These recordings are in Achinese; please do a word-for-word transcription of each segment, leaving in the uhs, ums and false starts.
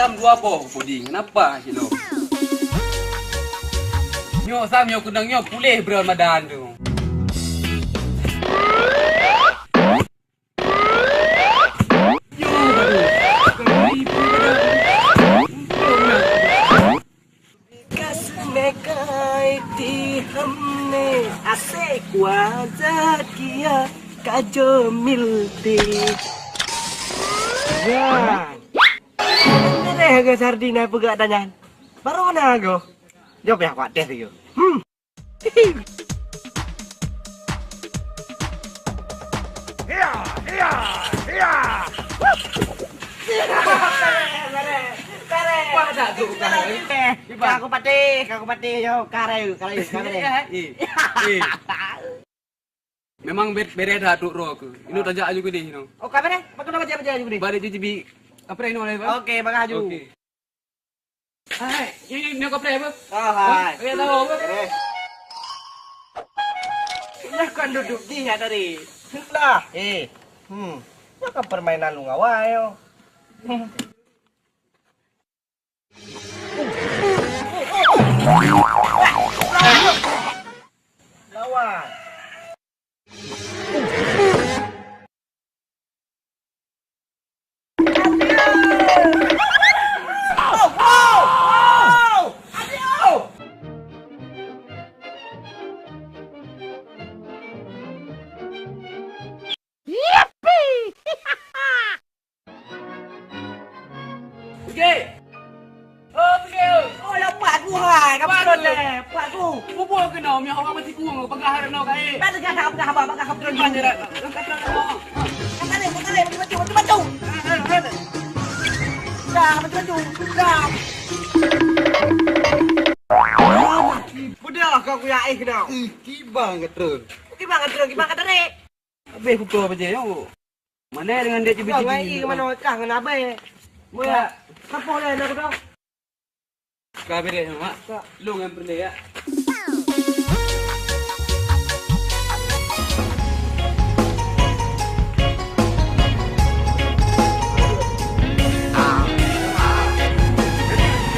Dua boh puding, kenapa sih lo? Nyoe sam nyoe keunong nyoe puléh buleuen Ramadan tu. Nyoe baru. Bukan tipu dah. Untung lah. Ya. Ada harga sardina peugah tanyan. Baru na go. Jom ya kuat teh tu. Hmm. Hiya, hiya, hiya. Wah, dah tu, dah. Eh, ka kupatih, ka kupatih, yo, kare, kare, kare. Eh, eh. Memang be-, bereh dah tu roh ke. Ino tajak aju gede, ino. Oh, ka bereh? Pakai nama baca-baca aju gede? Balik cuci bi. Apa dah ino, apa? Oke, bagah aju. Oke. Hai, ini, ini kaplek apa? Oh, hai. Hah? Kaplek tahu apa? Eh. Lah kan duduk di ya tadi. Lah. Eh. Hmm. Nak kan permainan lu ngawai yo. Hmm. Lawan. Yippee! Pike! Oh, Pike! Oh, ya, puak ku, hai. Kamu puak ku. Puak ku. Bubur keunoe, mi awak meutikung, peugah hai keunoe, kai. Peugah, peugah, peugah, peugah, peugah, peugah. Peugah, peugah. Kata dia, kata dia, bantu, bantu, bantu. Hai, hai, hai. Dah, bantu, bantu. Dah. Udah, kau kuyak air keunoe. Ih, kiban ngetrön. Kiban ngetrön, kiban kata dia. Habis pukul apa je, yo? Mana dengan dia cibi-cibi? Ngai ke mana kah ngena abai? Mula. Kapoh lah nak dah. Ka beres, Mak. Ka. Long yang perlu ya.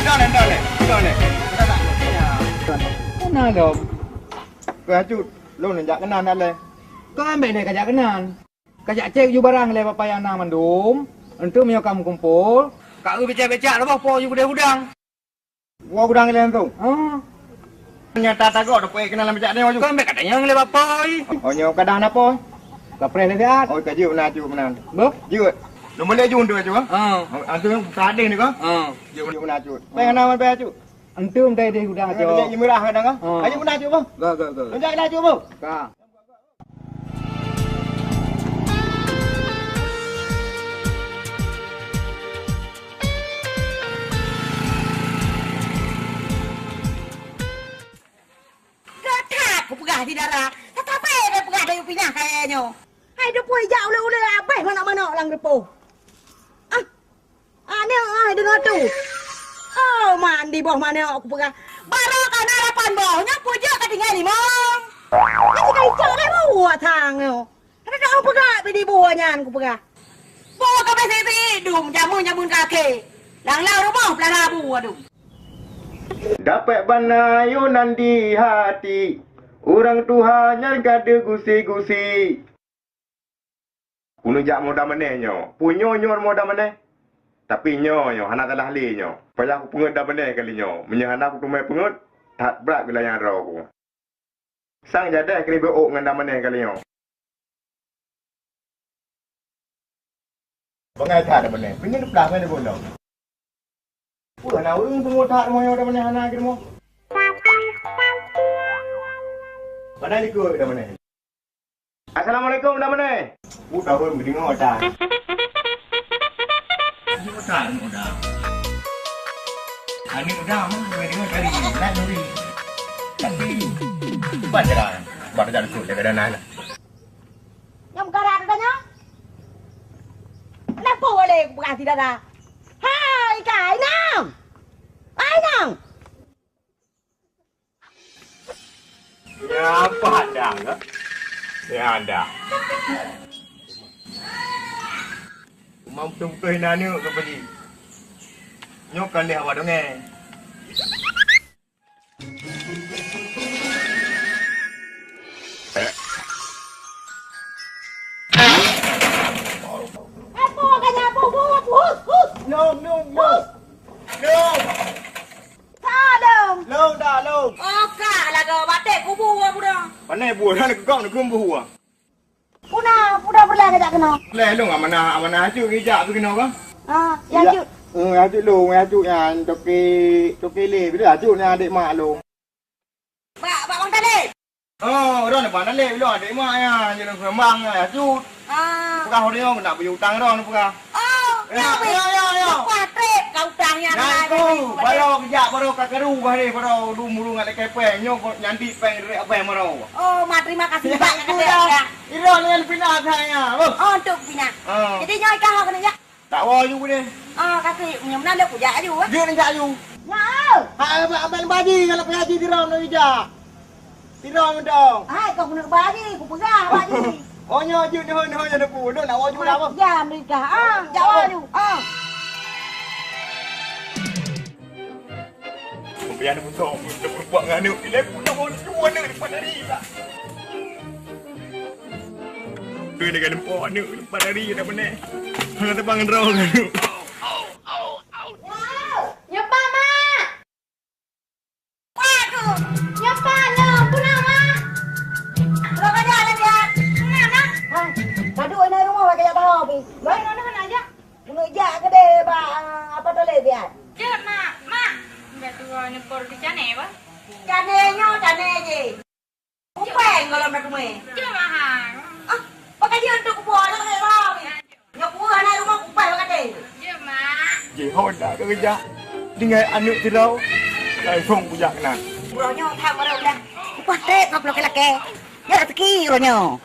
Dah leh, dah leh, dah leh. Mana dong? Kau acut, long nak jak keunan dah leh. Kau ambil deh kajak keunan. Kajak cek ju barang lé bapak nyang na mandum. Enteuk meunyoe ka meukumpol, ka eu becak-becak leubeh po ju keudeh gudang. Woe gudang ilée tu? Ha. Nyata tagoe dapat keunan lam becak nyoe ju. Kan bèk katanyong lé bapak. Oh nyoe kadang na po? Ka preh lé siat. Oh ka jeuet meunan jeuet meunan. Boh? Jeuet. Nombor lé ju tu ju. Ha. Antu tadeh ni ka? Ha. Jeuet meunan jeuet. Pèng na man pèng ju. Enteuk dai deh gudang jo. Lé mirah kadang ka? Ha. Ayo meunan ju boh. Ga ga ga. Lonjak na ju boh. Ka. Gata kupeugah di dara, tatape deh peugah dayup pinah kayée nyoe. Hai deupui jak ulée-ulée abéh manok-manok lam geupoh. Ah, Aneuk ai deungoe tu. Oh, mandi boh manok kupeugah. Barô ka na lapan boh, nyoe peue jeuet ka tinggai limong. Nyoe ka icok lé buah tang nyoe. Ada dak peugah bidi buah nyan kupeugah. Boh ka bèk siti dum jameun-jameun kakek. Lang-lang rumoh peulahra buah dum. Dapet bana ayunan di hati, urang tuha nyan ka deugusi-gusi. Keuneuk jak moda maneh nyoe. Peue nyoe nyoe moda maneh? Tapi nyoe nyoe hana salah lé nyoe. Payah kupeungeut da maneh kali nyoe. Meunyoe hana kuteumé peungeut, that brat geulayang droe ku. Sang jadeh keuneuk beuôk ngon da maneh kali nyoe. Bangai that da maneh. Peunyeuh peugah ngon ibu nyoe. Peue hana ureueng teungoh that rumoh nyoe da maneh hana keunoe. Hana likot da maneh. Assalamualaikum da maneh. Peue tahun geudeungoe that. Geudeungoe that, geudeungoe that. Aneuk da mah geudeungoe tadi, nak nuri. Tapi ban cara, ban cara likot daripada nan. Nyang meukarat teuka nyoe? Kenapa boleh kupeugah tidak ada? Hai, Ika, Inong! Hai, Inong! Ya, apa ada, enggak? Ya, ada. Uma beutôi-beutôi na aneuk ke, Pak Ji? Nyoe ka lheueh awak dongeng. Apa ka nyapu? Hus, hus, hus. Lông, lông, lông. Lông. Ka lông. Lông dah, lông. Oh, ka lagoe batek kubu buda. Pane buda, nak kau nak kubu. Puna, puna peureulèe geujak keunoe. Lé lôn amanah, amanah aju geujak pi keunoe ka? Ah, ya aju. Eh, aju lôn, aju nyan toke, toke lé, bila aju nyan adék mak lôn. Bak, bak Bang Talib. Oh, ron Bang Talib lôn adék mak nyan, jadi lôn keumbang nyan aju. Ah. Peugah ureueng nak beu utang ron peugah. Oh, ya, ya, ya, ya. Kuah trép ka utang nyan. Nyan tu, baru geujak, baru ka keuru bah deh, baru dum ureueng ngat lakèe pèng. Nyoe nyandi pèng rek abang maro. Oh, ma terima kasih banyak. Ira dengan pinah saya. Oh, untuk pinah. Ah. Jadi nyoe ka ha kena jak. Tak wa ju deh. Ah, kaki punya mana ada kujak aju, eh? Dia nak jak aju. Ya. Ha, abang, abang baji kalau pergi haji di ram nak jak. Sidroe mantong. Hai, kau keuneuk bak haji, kupeugah bak haji. Oh, nyoe jeuet, nyoe, nyoe, nyoe, nyoe, nyoe, nak waju dah, apa? Jam nikah, ah, jak waju, ah. Pembian beutôi, beutôi peubuet ngan aneuk, ilèe pun nak waju aneuk depan hari dah. Tu dengan lempok aneuk depan hari dah benar. Hana terbang droe ngan aneuk. Nyoe, Pak, Mak! Waduh, nyoe panyang pun nama. Lo kada ada lihat. Mana? Hai, padum ina rumah lagi jak tahu pi. Baik, mana aja? Meunujak gede ba apa tu le biar. Cek, Mak, Mak. Enggak tua ni por di cane, bah. Cane nyo, cane je. Kupeng kalau nak kumai. Cek, Mak. Ah, pakai dia untuk kubuat ada pakai tahu pi. Nyoe kueh aneuk rumoh kupaih bak até. Jeuet, Mak. Jihon dak keureuja. Tinggai aneuk sidroe. Langsong kujak keunan. Uroe nyoe that baroe udah. Kupaih trép ngon peuloke lakèe. Nyoe raseuki uroe nyoe.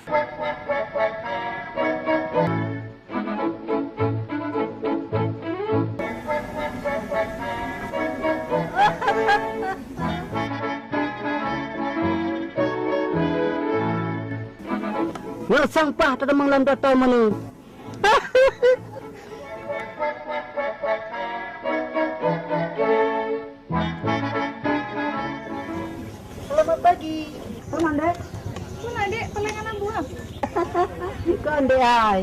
Nyoe sampah teuteumang lam data meunan. Selamat pagi. Pun, Dek? Pun, Dek, paling anak buah. Kon, Dek, ai.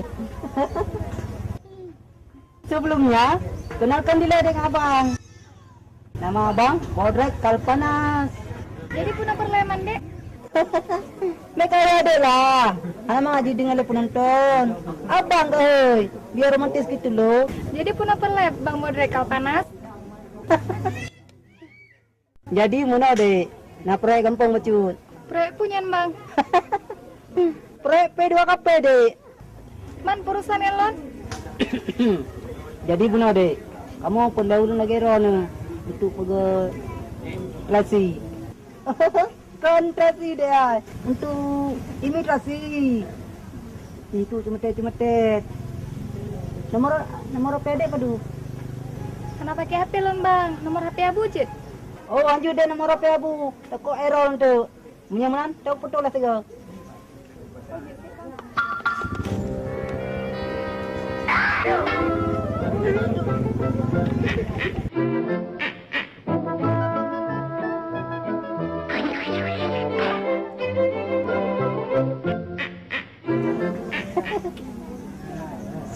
Sebelumnya, kenalkan diri, Dek, Abang. Nama abang Bodrek Kalpanas. Jadi puna perleman, Dek? Meka ya, Dek lah. Hana mangat jideungo lé penonton. Abang keuh, hoi. Biar romantis gitu loh. Jadi puna perlep, Bang Bodrek Kalpanas. Jadi meunoe, Dek. Na proyek gampông bacut. Proyek punyan, Bang. Proyek P dua K P, Dek. Man perusahaan nyan lôn? Jadi bunoe, Dek, kamoe kon lheueh ulôn lagèe droeneuh untuk peugöt lasi. Kon lasi, Dek, ai, untuk imigrasi. Untuk cemetet-cemetet. Nomor, nomor H P Dek padum? Hana pakai H P lôn, Bang. Nomor H P Abu cit. Oh, hanjeuet, Dek, nomor H P Abu. Takot error untuk. Meunyoe meunan, cok putôh lah sigoe.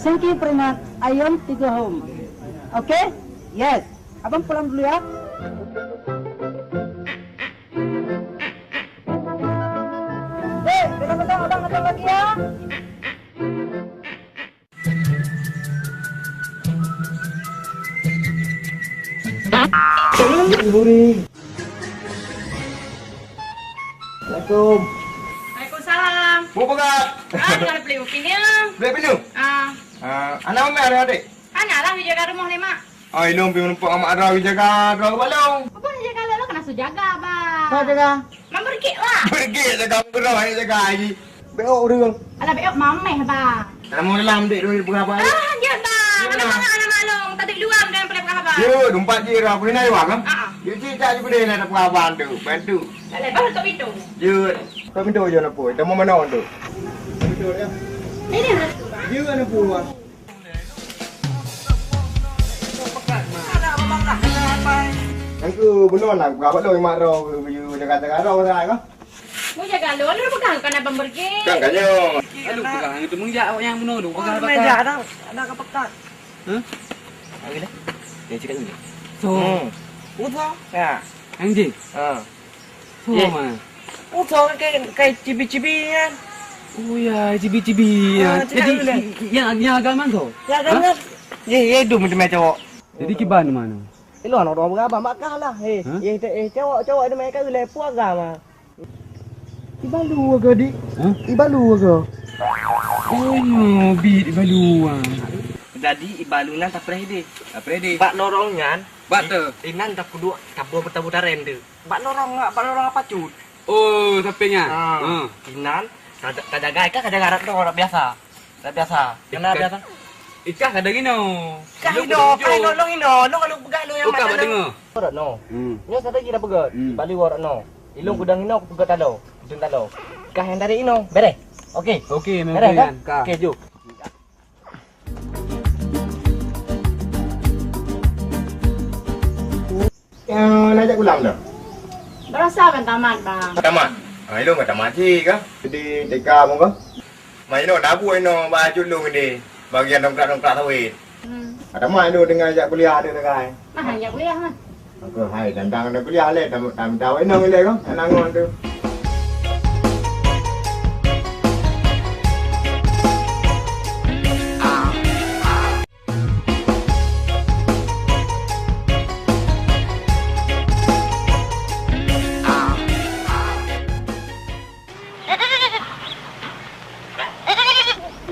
Thank you very much. I am to go home. Okay? Yes. Abang pulang dulu ya. Eh, besok-besok abang datang lagi ya. Assalamualaikum. Waalaikumsalam. Mau pegat? Ah, dengan beli bukit ni. Beli benda? Ah. Ah, anak mana ada adik? Hana lah, pi jaga rumoh lé mak. Ai, lôn pi meureumpok ngon mak droe, jaga droe keu balong. Apa nak jaga lôn, lôn kena su jaga, Bang. Apa jaga? Mak beureuguek lah. Beureuguek jaga, beureuguek jaga lagi. Beok ureueng. Alah, beok mameh, Bang. Dalam dalam dek dulu peugah apa? Ah, ya, Bang. Anak mak, anak mak lôn. Tadi dua, Bang, boleh peugah apa? Ya, empat je lah. Boleh naik, Bang? Ah, ah. Ya, cik, tak boleh naik peugah apa tu. Bantu. Alah, baru tak pintu. Ya. Kau pintu je nak pun. Dah mau mana tu? Ini lah. Ya, nak pun, Bang. Nyan keuh bunoe na, geupeugah bak lôn mak droe, geu-, geu-, jaga-jaga droe, kata kah? Mu jaga lôn, lôn peugah kana bang Berge. Kan ka nyoe. Aduh, peugah nyan teumeuyak awak nyang bunoe tu, peugah bak meja dah, ada ka pekat. Hah? Lagi dah. Dia cakap dulu. So. Hmm. Udah. Ya. Anjing. Ha. Soe ma? Oh, soe kai, kai cibi-cibi nyan. Oh ya, cibi-cibi nyan. Ah, cakap dulu. Jadi, i-, i-, nyang, nyang agam nyan soe? Nyang agam nyan. Ye, ye, dum macam cowok. Jadi kiban mana? Ilong orang berabah Makkah lah. Eh, hah? Ye, eh, cowok, cowok itu main kat ulai pun agam ah. Ibalu ke, Dik? Hah? Ibalu ke? Oh, nyo, bit ibalu ah. Jadi ibalu nyan tapreh deh. Tapreh deh. Bak lorong nyan. Bak te. Inan takudu tabu tabu tarem tu. Bak lorong, bak lorong apa cut? Oh, sampai nyan. Ha. Ha. Inan, kada, kada gai ka, kada garat tu orang biasa. Dah biasa. Kena biasa. Ikah kada gino. Kah ino, kah ino, long ino, long kalau pegang long yang mata long. Orang no. Hmm. Nyo satu je dah pegat. Hmm. Balik orang no. Ilong kudang ino aku pegat talo. Kudang talo. Kah yang dari ino. Beres. Okey. Okey, memang beres, kan? Kah. Okey, jom. Eh, nak jak pulang dah? Barosa ban tamat, Bang. Tamat? Ha, ilong ka tamat cit kah? Jadi, T K mu kah? Ma inoe na buet inoe bak acut lôn deh, bagian dongkrak-dongkrak sawit. Hmm. Ka tamat ilong teungoh jak kuliah tu, Tekai. Nah, jak kuliah, nah. Aku hai tantang na kuliah lé, tam-, tam-, tahu inong ilé ko, anak ngon tu.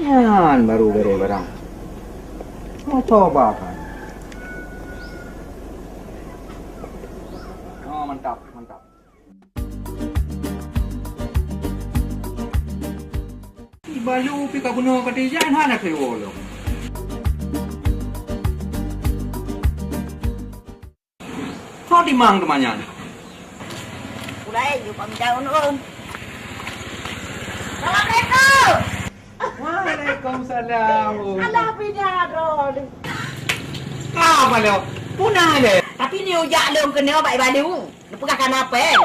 Nyan baru beres barang. Mau coba kan? Oh, mantap, mantap. Ibalu pi ka bunoe ka tijan hana keu iwoe lom. Soe timang teuma nyan? Ulai yue pamita ulôn. Assalamualaikum. Waalaikumsalam. Alah pida droe. Ka paloe? Puna lé? Tapi ni ujak lôn keunoe bak ibalu. Neupeugah kana péng.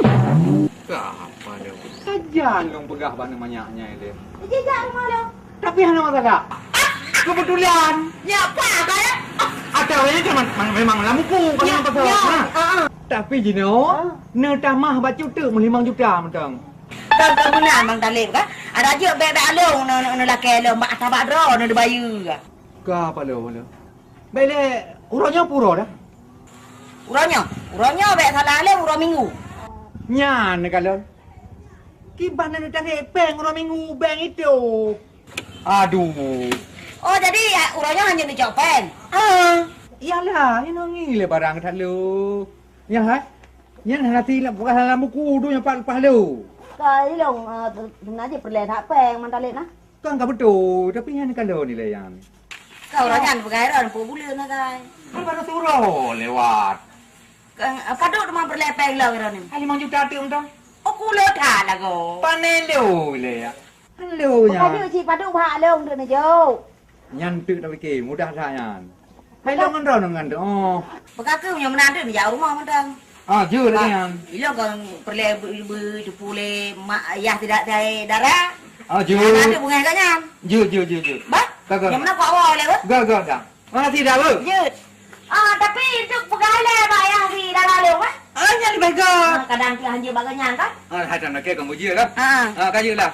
Ka paloe? Sajan lôn peugah bak neumanyak nyan lé. Ijak rumoh lôn. Tapi hana masalah. Kebetulan. Nyak apa kaya? Ada orang yang memang, memang lam buku, kalau yang pasal. Nah. Tapi jinoe, neutamah bak cuteuk meulimong juta mantong. Kan, kan meunan, Bang Talib, kan? Ada je bèk-bèk along, neu-, neu-, neulakèe lom, bak ata bak droe, neu-, neubayeue. Ka paloe, paloe. Bèk lé, uroe nyoe pue uroe dah? Uroe nyoe? Uroe nyoe bèk salah lé, uroe Minggu. Nyan, kalon. Kiban na neutarek péng uroe Minggu, bank itôp. Aduh. Oh, jadi, ya, uroe nyoe hana neucok péng? Ah, iyalah, inong ilé barang that lo. Nyan hai. Nyan hana ti lam, bukan lam buku tu nyang pat leupah lo. Ka ilong, ah, te-, teungoh jih peureulèe that péng, Bang Talib nah. Kan ka beutôi, tapi nyan ka lôn nilai nyan. Ka uroe nyan peugah droe peubuleuen na, Kai. Kan baru suroh lewat. Kan, ah, padub teuma peureulèe péng lom droe nyoe? Ah, limong juta teuk mantong. Oh, kulot that lagoe. Pane lo le ya. Kan lo nyan. Bukan cit padub bak lôn tu neujok. Nyan teuk tapike, mudah that nyan. Hai lôn ngon droeneuh ngon tu. Oh. Beukaku nyoe meunan tu neujak rumoh mantong. Ah, jeuet lagèe nyan. Ilong kan peureulèe beu-, beu-, teupeu lé mak ayah tidak saya dara. Ah, jeuet. Ada bunga kat nyan. Jeuet, jeuet, jeuet, jeuet. Bah? Ka, ka. Nyang mana kuat awal lé, bah? Ga, ga, ga. Mana tidak, bah? Jeuet. Ah, tapi untuk peugah lé bak ayah di dara lé, bah? Ah, nyan leubeh ga. Ah, kadang tu hanjeuet bak nyan kan? Ah, hai tan nakè kamu jeuet lah. Ah. Ah, ka jeuet lah.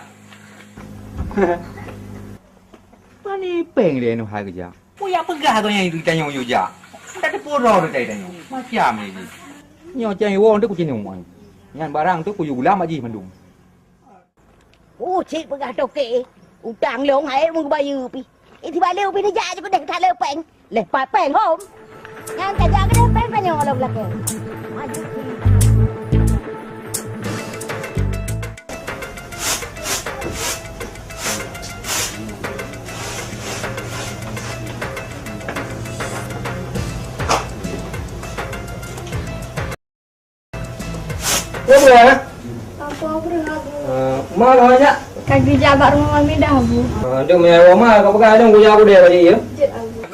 Pani péng lé nyoe hai keujak. Peue jak peugah gobnyan itu tanyoe yue jak. Ka teupeu droe teuh tanyoe. Macam ni jih. Nyoe cai wong teuh kucinoe. Nyan barang teuh kuyue gulam bak jih mandum. Oh, cit peugah toke. Utang lôn hai meubayeue pih. Eh, sibak lé pih neujak cukôp deh that lé péng. Leh pat péng hom. Nyan ka jak keudeh péng tanyoe lom lakèe. Maju. Apa, eh? Apa, apa, Abu? Ah, ma ka jak? Ka geujak bak rumoh Mami dah, Abu. Ah, dek meunyoe ma ka peugah dong kujak udeh balik, ya? Jeuet, Abu.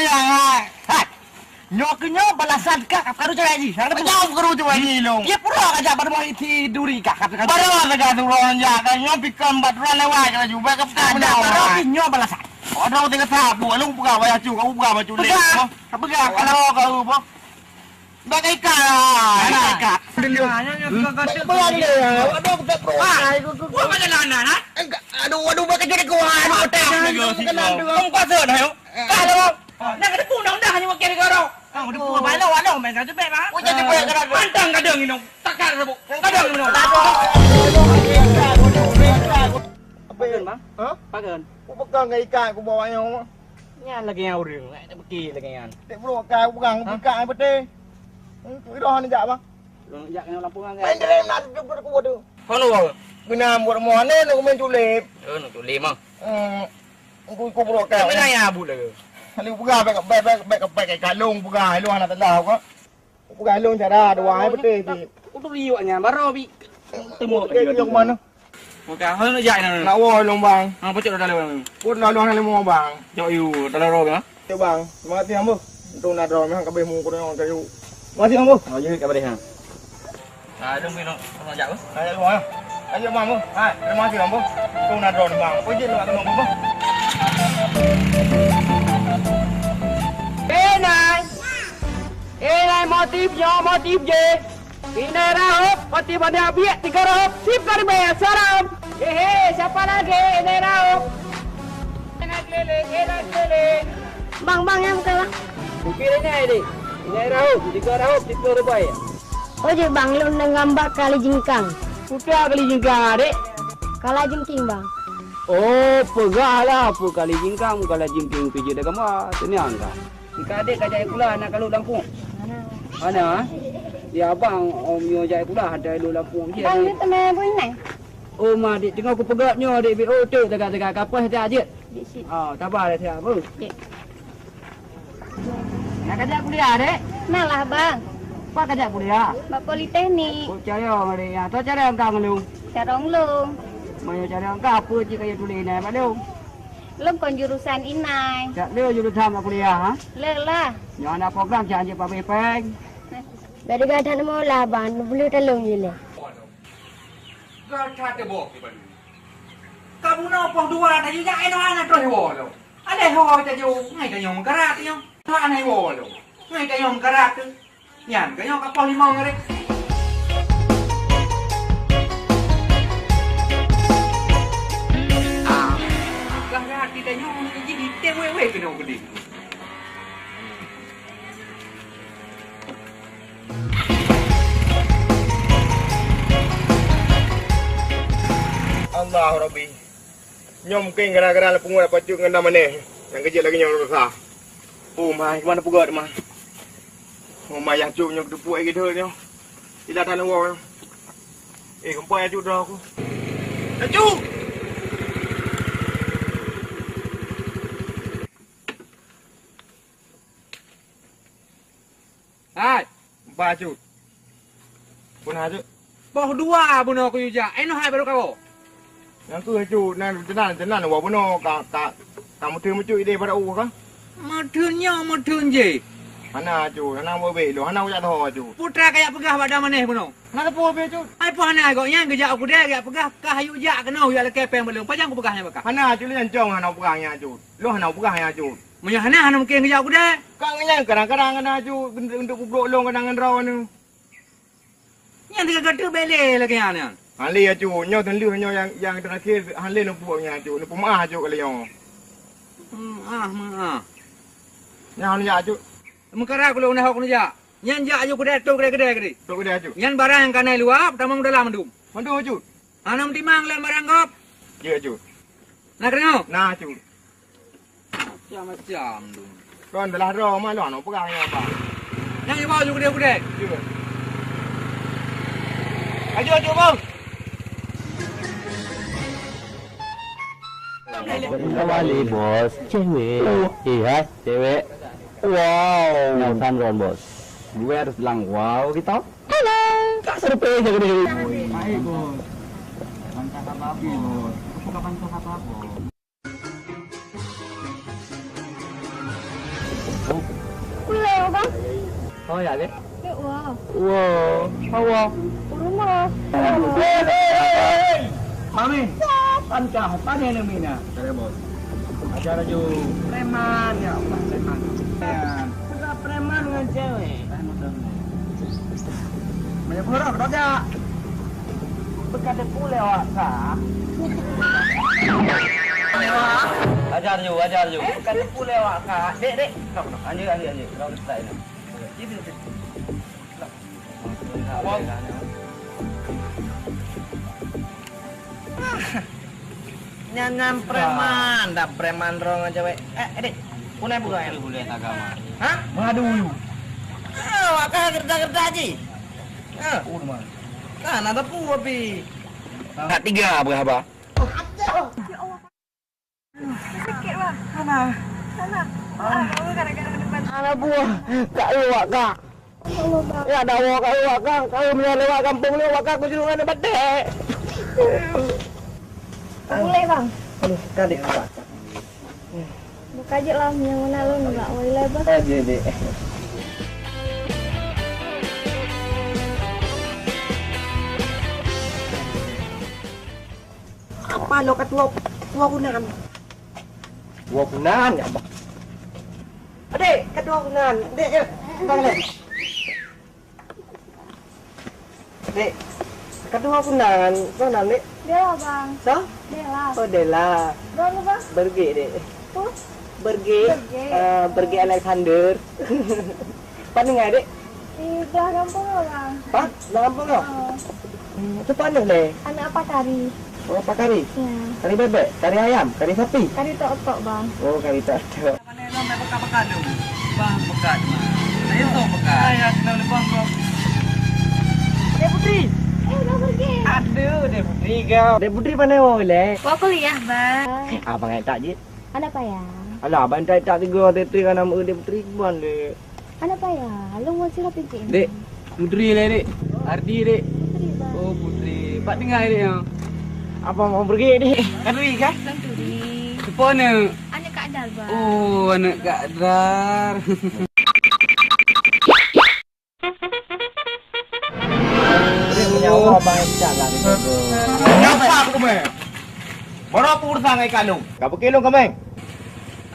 manyang, hai. Hai. Nyoe keu nyoe balasan kah, ka peukaru cewek jih. Ka peukaru cewek jih lôn. Dia pura ka jak bak rumoh si Duri kah, ka peukaru. Baru saja turun jak, kan nyoe pikon bat turun lewat, ka laju, baik ka peukaru. Ada baru nyoe balasan. Ada orang tengah sabu, lôn peugah bak Yacu, kau peugah bak Culik. Peugah. Peugah, kalau kau apa? Bak ikat. Bak ikat. Peugah dulu. Waduh, aku tak pro. Wah, perjalanan, ha? Aduh, aduh, bak kejut aku. Aduh, tak. Kamu kuasa dah, yuk. Kalau nak kena pun dah, dah hanya wakil negara. Ah, udah pun balo, balo, main satu bek, ha? Oh, jadi bek, kadang. Pantang kadang inong. Takkan sabuk. Kadang inong. Apa, Bang? Ha? Pakai. Ku pegang ke ikat, ku bawa nyawa. Nyan lagèe nyan ureueng, eh, tak beki lagèe nyan. Tek bro, kai ku pegang, ku ikat, eh, beuteh. Hmm, tu iroh ni jak, Bang. Ureueng jak kena lampu ngan. Main dalam nak tu, tu, tu, tu. Kono, Bang? Beuna buat moh, ni nak main culip. Oh, nak culip, Bang. Hmm, ku, ku bro, kai. Tapi nanya abut lagi. Lalu pegang, bek, bek, bek, bek, bek, kalung pegang, lu anak tenda, kau. Peugah lôn cara dua hai beutôi cit. Udah liwat nyan, baru bi temu. Oke, ke mana? Oke, hana jak na. Nak woe lôn, Bang. Ha, pocok dah lewat. Pun lalu hana lemo, Bang. Jok yu, dalam roh, ha? Cok, Bang. Terima kasih, Ambo. Untung na droe meh kabeh mu kurang kayu. Terima kasih, Ambo. Oh, jeuet ka bari, ha. Ha, dong pi nak jak, Bang. Ha, jak, Bang. Ayo, Bang, Bang. Ha, terima kasih, Bang. Untung na droe, Bang. Kau jeuet lewat tolong, Bang. Eh, Nai. Eh, Nai, motif nyoe, motif jih. Inai rahop, motif aneuk biek, tiga rahop, sip ka ribèe, salam. He, he, siapa lagi? Inai rahop. Inai keliling, inai keliling. Bang, bang, yang buka, bang. Bukit Inai, dek. Inai rahop, tiga rahop, tiga ribèe. Oh, jeuet, bang, lôn neuk gamba kali jingkang. Peue kali jingkang, dek? Kala jingking, bang. Oh, peugah lah, peue kali jingkang, kala jingking, pijeuet dah gamba. Seunang ka. Tika adek ka jai kula na kalu lampung. Mana? Ya abang, om nyoe jai kula ada lu lampung je. Bang, dia teman boy nai. Oh, ma dek tengok ku pegat nyoe dek bi oh tu tega-tega kapah tak jeuet. Dek sit. Ah, sabar dah siap, Bu. Dek. Nak kerja kuliah, dek? Nah lah, bang. Pat kajak kuliah? Bak politeknik. Oh, carông lé nyan. Toh carông kah ngon lôn? Carông lôn. Meunyoe carông kah, peue cit kajak tuléh inan bak lôn? Lôn kon jurusan inai. Jak lé jurusan bak kuliah, ha? Lé lah. Nyoe na program jak jeuet pabri péng. Bèk teuga that meulah, Bang. Neubloe talông jih lé. Gata teuboh keu balu. Ka bunoe poh dua tadi jak inoe hana troh iwoe lom. Aléh ho taju, ngai tanyoe meukarat nyoe. Hana iwoe lom. Ngai tanyoe meukarat tu. Nyan, tanyoe ka poh limong ngareh. Ah, gata hati tanyoe jih ditém wéh-wéh keunoe keudeh. Allah Rabbi. Nyoe mungken gara-gara lôn pungo dapat cut ngon dam aneh. Nyang keujeuet lagèe nyoe rasa. Oh, ma, keuman peugöt, ma? Oh, ma, yah cut nyoe keuteupuek lagèe deuh nyoe. Sila tan woe. Eh, keumpoi yah cut droe aku. Yah cut! Hai, bah cut. Peue na cut? Poh dua bunoe kuyue jak, inoe hai barô kawoe. Nyang keuh cut, nan teunan, teunan woe bunoe ka, ka, ka meutheun meucut idéh bak u ka? Meutheun nyoe, meutheun jéh. Hana cut, hana meubeudôh, hana kujak tho cut. Putra kajak peugah bak dam aneh bunoe. Hana teupeu pih cut. Hai poh hana gobnyan geujak u keudè, geujak peugah, kah yue jak keunoe, yue lakèe péng bak lôn. Pajan kupeugah nyan bak kah? Hana cut, lôn nyan cong hana peugah nyan cut. Lôn hana peugah nyan cut. Meunyoe hana, hana mungken geujak u keudè. Ka ngon nyan kadang-kadang hana cut, untuk, untuk peubrok lôn kadang ngon droeneuh. Nyan teuka gata bèk lé lagèe nyan. Hana lé ya cut, nyoe teulheueh nyoe nyang, nyang teurakhé hana lé neupeubuet nyan cut, neupeumaah cut kali nyoe. Meu'ah, meu'ah. Nyan hana jak cut. Meukarat kulôn na hok neujak. Nyan jak aju keudè, trok keudè, keudè, keudè. Trok keudè cut. Nyan barang nyang ka na i luwa, peutamong u dalam mandum. Mandum cut. Hana meutimang lé barang gob. Jeuet cut. Na keudeungoe? Na cut. Macam-macam tu. Kon telah droe mah lôn hana peugah nyoe, Bang. Nyang iwoe ju keudè-keudè. Jeuet. Aju, aju, Bang. Kembali, Bos. Cewek. Eh, hai, cewek. Wow. Nyang san ron, Bos. Dua ratus lang. Wow, kita. Halo. Kak surprise aku ni. Baik, Bos. Pancah apa, Bos? Bukan pancah apa, Bos? Pulang, Bang. Oh, ya, deh. Yuk, wow. Wow. Hawa. Rumah. Hei, hei, hei, hei. Mami. Pancah, pancah ni mina. Kare bos. Ajar aju. Preman, ya Allah, preman. Preman. Sudah preman dengan cewek. Banyak orang kerja. Bukan debu lewat kah? Ajar ju, ajar ju. Bukan debu lewat kah? Dek, dek. Lanjut, lanjut, lanjut. Kau letak ini. Itu, itu. Nyan, nyan preman, dah preman rong aja weh. Eh, eh, dek. Punai buka ya? Boleh agama. Hah? Madu. Ah, wak kah gerda-gerda ji. Ah. Kan ada pu api. Nak tiga apa haba? Sakit, Bang. Mana? Mana? Ah. Gara-gara depan. Anak buah. Kak Iwak, Kak. Ya, dah awak kau, awak kau, kau meunyoe lewat gampông lé, awak kau kujurungan batek. Boleh, Bang? Aduh, kadek awak. Buka je lah, yang mana lu nak, wai lah, Bang. Ah, dek, dek. Apa lo ketua, ketua kunan? Ketua kunan, ya, Bang. Dek, ketua kunan. Dek, ya. Bang, dek. Dek, ketua kunan. Kunan, dek. Dia lah, Bang. So? Dia lah. Oh, dia lah. Bang, apa? Bergek, dek. Apa? Bergek. Bergek. Ah, Bergek Alexander. Pan dengar, dek? Di belah gampông lah, Bang. Hah? Belah gampông kau? Oh. Hmm, tu pan dek, dek? Anak apa kari? Oh, apa kari? Ya. Kari bebek, kari ayam, kari sapi? Kari tok-tok, Bang. Oh, kari tok-tok. Mana yang nak pekat-pekat tu? Bang, pekat, Bang. Saya tahu pekat. Saya senang depan kau. Dek Putri. Eh, dah pergi. Aduh, Dek Putri kau. Dek Putri pandai mau leh. Buat kuliah, Bang. Abang nak tak je. Ada apa ya? Alah, abang tak tak tiga orang teteh kan nama Dek Putri, Bang, dek. Ada apa ya? Lu mau sih tapi cik. Dek, Putri lah, Dek. Ardi, Dek. Putri, Bang. Oh, Putri. Pat tinggai, Dek, ya? Abang mau pergi, Dek. Kanduri kah? Kanduri. Siapa aneuk? Aneuk Kak Dar, Bang. Oh, aneuk Kak Dar. Dek, punya Allah, Bang, Ecak lah, Dek. Kenapa aku kemeng? Baru aku urusan ngai kalung. Kau pergi lung kemeng?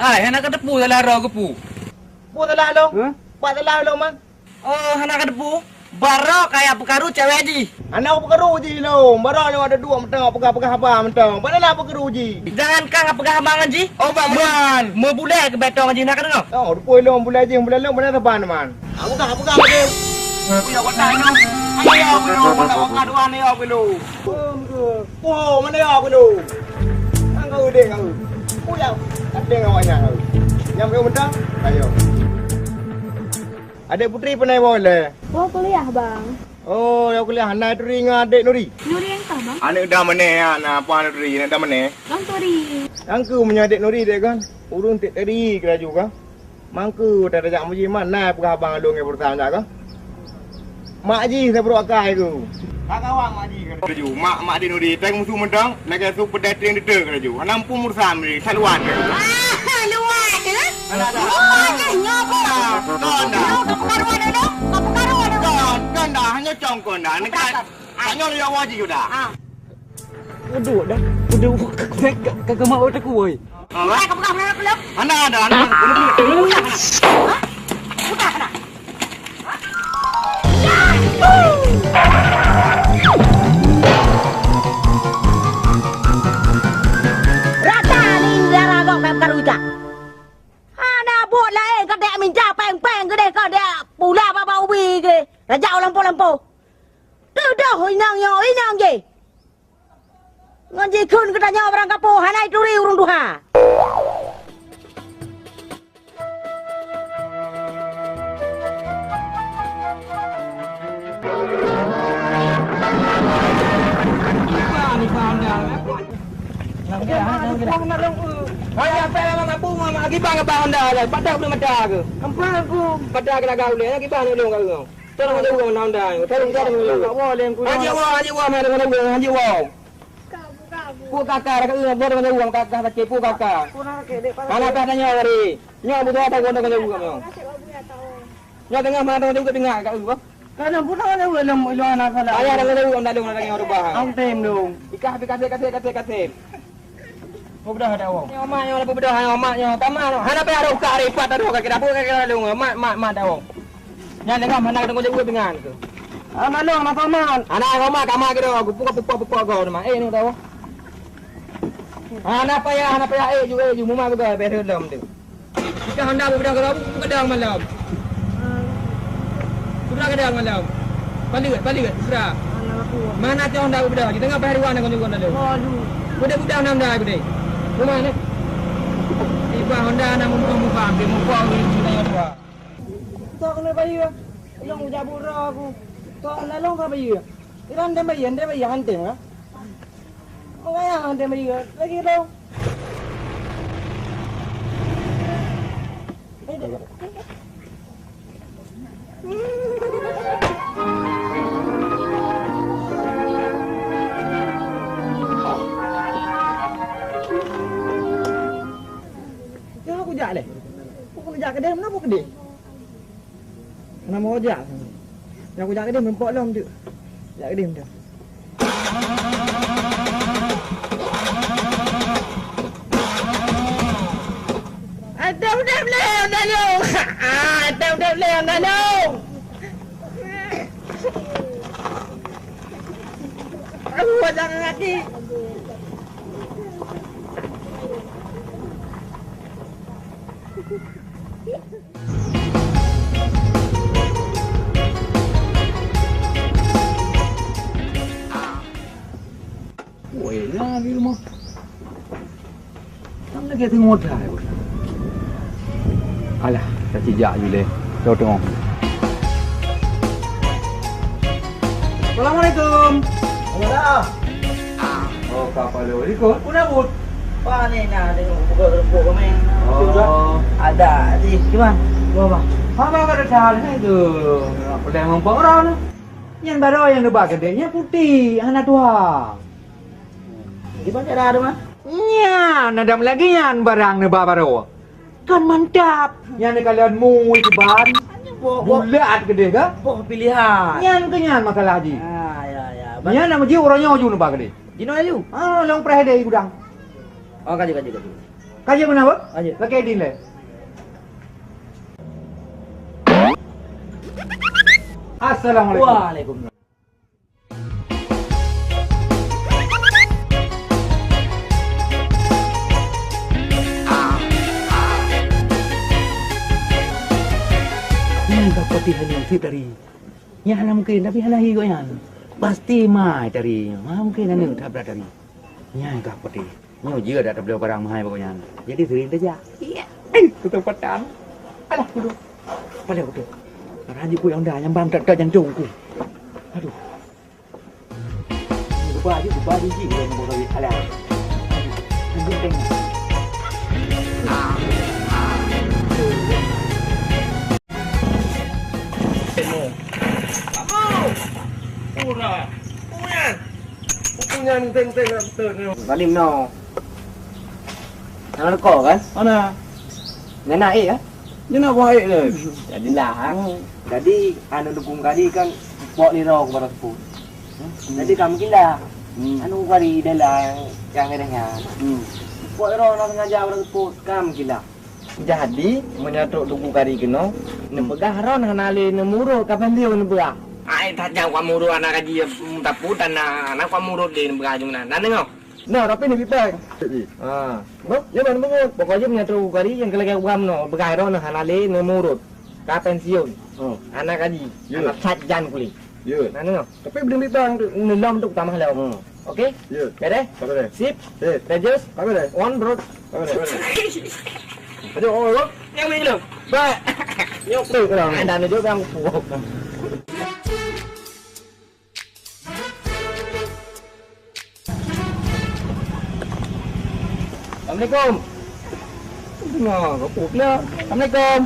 Ai, hana ka teupeu salah droe keupeue. Peue salah lôn? Hah? Pat salah lôn, Mang? Oh, hana ka teupeu. Baroe kaya peukaru cewek jih. Hana peukaru jih lôn. Baroe lôn ada dua mantong peugah-peugah haba mantong. Pat salah peukaru jih. Jangankan peugah haba ngon jih. Oh, Bang, me-, man. Meubulée keu beutôi ngon jih, na ka deungoe? Oh, rupoi lôn bulée jih, bulée lôn, bulée saban, Man. Peugah, peugah, peugah. Uya, kota nyoe. Ayo, belum, mana orang dua ni, ya, belum. Oh, mana ya, belum. Angkau deh, kau. Uya, tak deh awak nyan, kau. Nyam kau mentang, ayo. Adek Putri pernah bawa le? Bawa kuliah, Bang. Oh, ya kuliah. Hana Turi dengan adek Nuri? Nuri yang kah, Bang? Aneuk dah mana ya? Nah, apa Nuri? Aneuk dah mana? Bang Turi. Angku punya adek Nuri dek kan? Urun tak teri keraju kan? Mangku tak ada jak muji mana peugah abang along yang pertama jak kan? Mak ji saya perlu akai ku. Tak kawan mak ji kan? Keraju. Mak, mak di Nuri. Teng musuh mentang. Lagi su pedai teng dete keraju. Hana mampu mursa Nuri. Saluan. Ah, luar tu. Anak dah. Luar tu. Nyoba. Kau dah. Kau tak perlu ada dah. Kau perlu ada. Kau, kau dah. Hanya congkon dah. Nekat. Tanyoe lé awak jih dah. Ha. Uduk dah. Uduk ka, ka, ka, ka mak uduk woi. Ha? Ka peugah mana aku lom? Hana ada, hana. Udah, hana. Ha? Udah, hana. Rata ni darah kau kat karu ikat. Hana buet laén ka dek minta péng-péng keudeh ka dek pula baba ubi keudeh. Raja lampu-lampu. Tudoh inong nyoe inong jih. Ngon jikheun geutanyoe barang kapoh hana ituri ureueng tuha. Hai, apa nama kamu, Mama? Akibat ngebah honda lah. Padah belum ada ke? Apa aku? Padah kena gaul ya. Akibat ni dong kau. Tolong jauh honda. Tolong jauh. Haji Wah, Haji Wah, mana honda? Haji Wah. Pu kaka, dah kata, dah kata, pu kaka. Mana dah tanya hari? Nyoe butuh apa honda jauh kamu? Nyoe tengah mana honda jauh tinggal kat apa? Kadang pun ada orang dalam luar nak salah. Ayah dah kata orang dalam nak tanya orang bah. Ang tem dong. Ikah, ikah, ikah, ikah, ikah. Peubeudoh dah wong. Nyoe mak nyoe peubeudoh nyoe mak nyoe. Tama nyoe. Hana payah dah ukak ripat dah ka kira apa ka kira dong. Mak mak mak dah wong. Nyan dengan mana tengok jauh dengan tu. Ana long na paman. Ana ngoma kama kira aku pukok pukok pukok kau nama. Eh ni dah wong. Hana payah hana payah eh ju eh ju muma begai beh dalam tu. Jika honda beubeudoh keudroe, beubeudoh malam. Beubeudoh keudroe malam. Palit, palit, beubeudoh. Mana tu honda beubeudoh? Di teungoh payah dua nak kunjung lalu. Waduh. Beudeh beudeh honda beudeh. Rumah ni. Tiba honda nak mumpung muka, ambil muka, ambil muka yang dua. Tak kena bayar. Yang ujar buruk aku. Tak lalu kau bayar. Iran dia bayar, dia bayar hantim kah? Makanya hantim bayar. Lagi dong. Dah aku jak leh. Aku kena jak kedai, mana aku kedai? Nama ojak. Nyang kujak keudeh meumpok lom tu. Jak keudeh tu. Aduh, udah boleh, udah lom. Ah, aduh, udah boleh, udah lom. Aku ojak kaki. Woi, na di rumah. Kan lagi tengok dah. Alah, tak cijak je leh. Tengok tengok. Assalamualaikum. Waalaikumsalam. Oh, ka apa lu? Ikut? Kuna but. Wah, ni nah, tengok buka kelompok kami. Oh. Ada di sini. Wah, bah. Haba ka teuthah hai tu. Peudeh mumpung rot. Nyan baroe nyang neuba keudeh, nyan putéh, hana tuha. Di mana cara tu, Mas? Nyan, adam lagi nyan barang neuba baroe. Kan mantap. Nyan neukalon mui kiban. Bo-, bo-, bulat keudeh ka? Boh pilihan. Nyan keu nyan masalah jih. Ah, ya, ya. Nyan nama jih uroe nyoe ju neuba keudeh. Jinoe ju? Ah, lôn preh deh gudang. Oh, kaju, kaju, kaju. Kaju meunan, Bang? Kaju. Lakèe idin lé. Assalamualaikum. Waalaikumsalam. Nyan ka pati hanyang cit tadi. Nyan hana mungken, tapi hana hi gobnyan. Pasti mai tadi. Hana mungken aneuk that brat tadi. Nyan ka pati. Nyoe jeuet dak tabloe barang meuhai bak gobnyan. Jadi sering tajak. Iya. Eh, keuteumpatan. Alah, aduh. Padahai betul. Rajuk ku nyang dah, nyang bang tak, tak jantung ku. Aduh. Geuba jih, geuba jih, jih, udah nombor kali. Alah. Aduh. Aduh, tengok. Ura. Uyan. Uku nyan teng-teng nak betul ni. Balik meunoe. Hana leuko kan? Hana. Nyan na ék kan? Nyan na buah ék tu. Jadilah, ha? Hmm. Jadi, anu dukung kali kan, pok liro kepada seput. Hmm. Jadi, kamu gila. Hmm. Anu kali adalah yang, yang ada nyan. Hmm. Pok liro nak sengaja kepada seput, kamu gila. Jadi, meunyoe trok Teungku Kari keunoe, neupeugah ron hana lé neumurot ka pensiun neupeugah. Ai, that nyang kuam urot aneuk kaji, meusapeue tan na, na kuam urot lé neupeugah jong nan. Na deungoe? Na, tapi neubi péng. Ha. Boh, nyoe ban meungut. Pokok jih meunyoe trok Teungku Kari nyang keu lagèe kuam nyoe, peugah ron hana lé neumurot ka pensiun. Oh. Aneuk kaji, ya, aneuk that jan kulét. Ya. Na deungoe? Tapi beudeueng bintang tu. Neulom tu tamah lom. Hmm. Oke? Ya. Beres? Beres. Sip. Sip. Rajus? Beres. Wan, bro. Beres. Ayo, oh, bro. Yang mana dulu? Baik. Nyok tu orang. Ada ni juga yang puak. Assalamualaikum. Nah, kau puak lah. Assalamualaikum.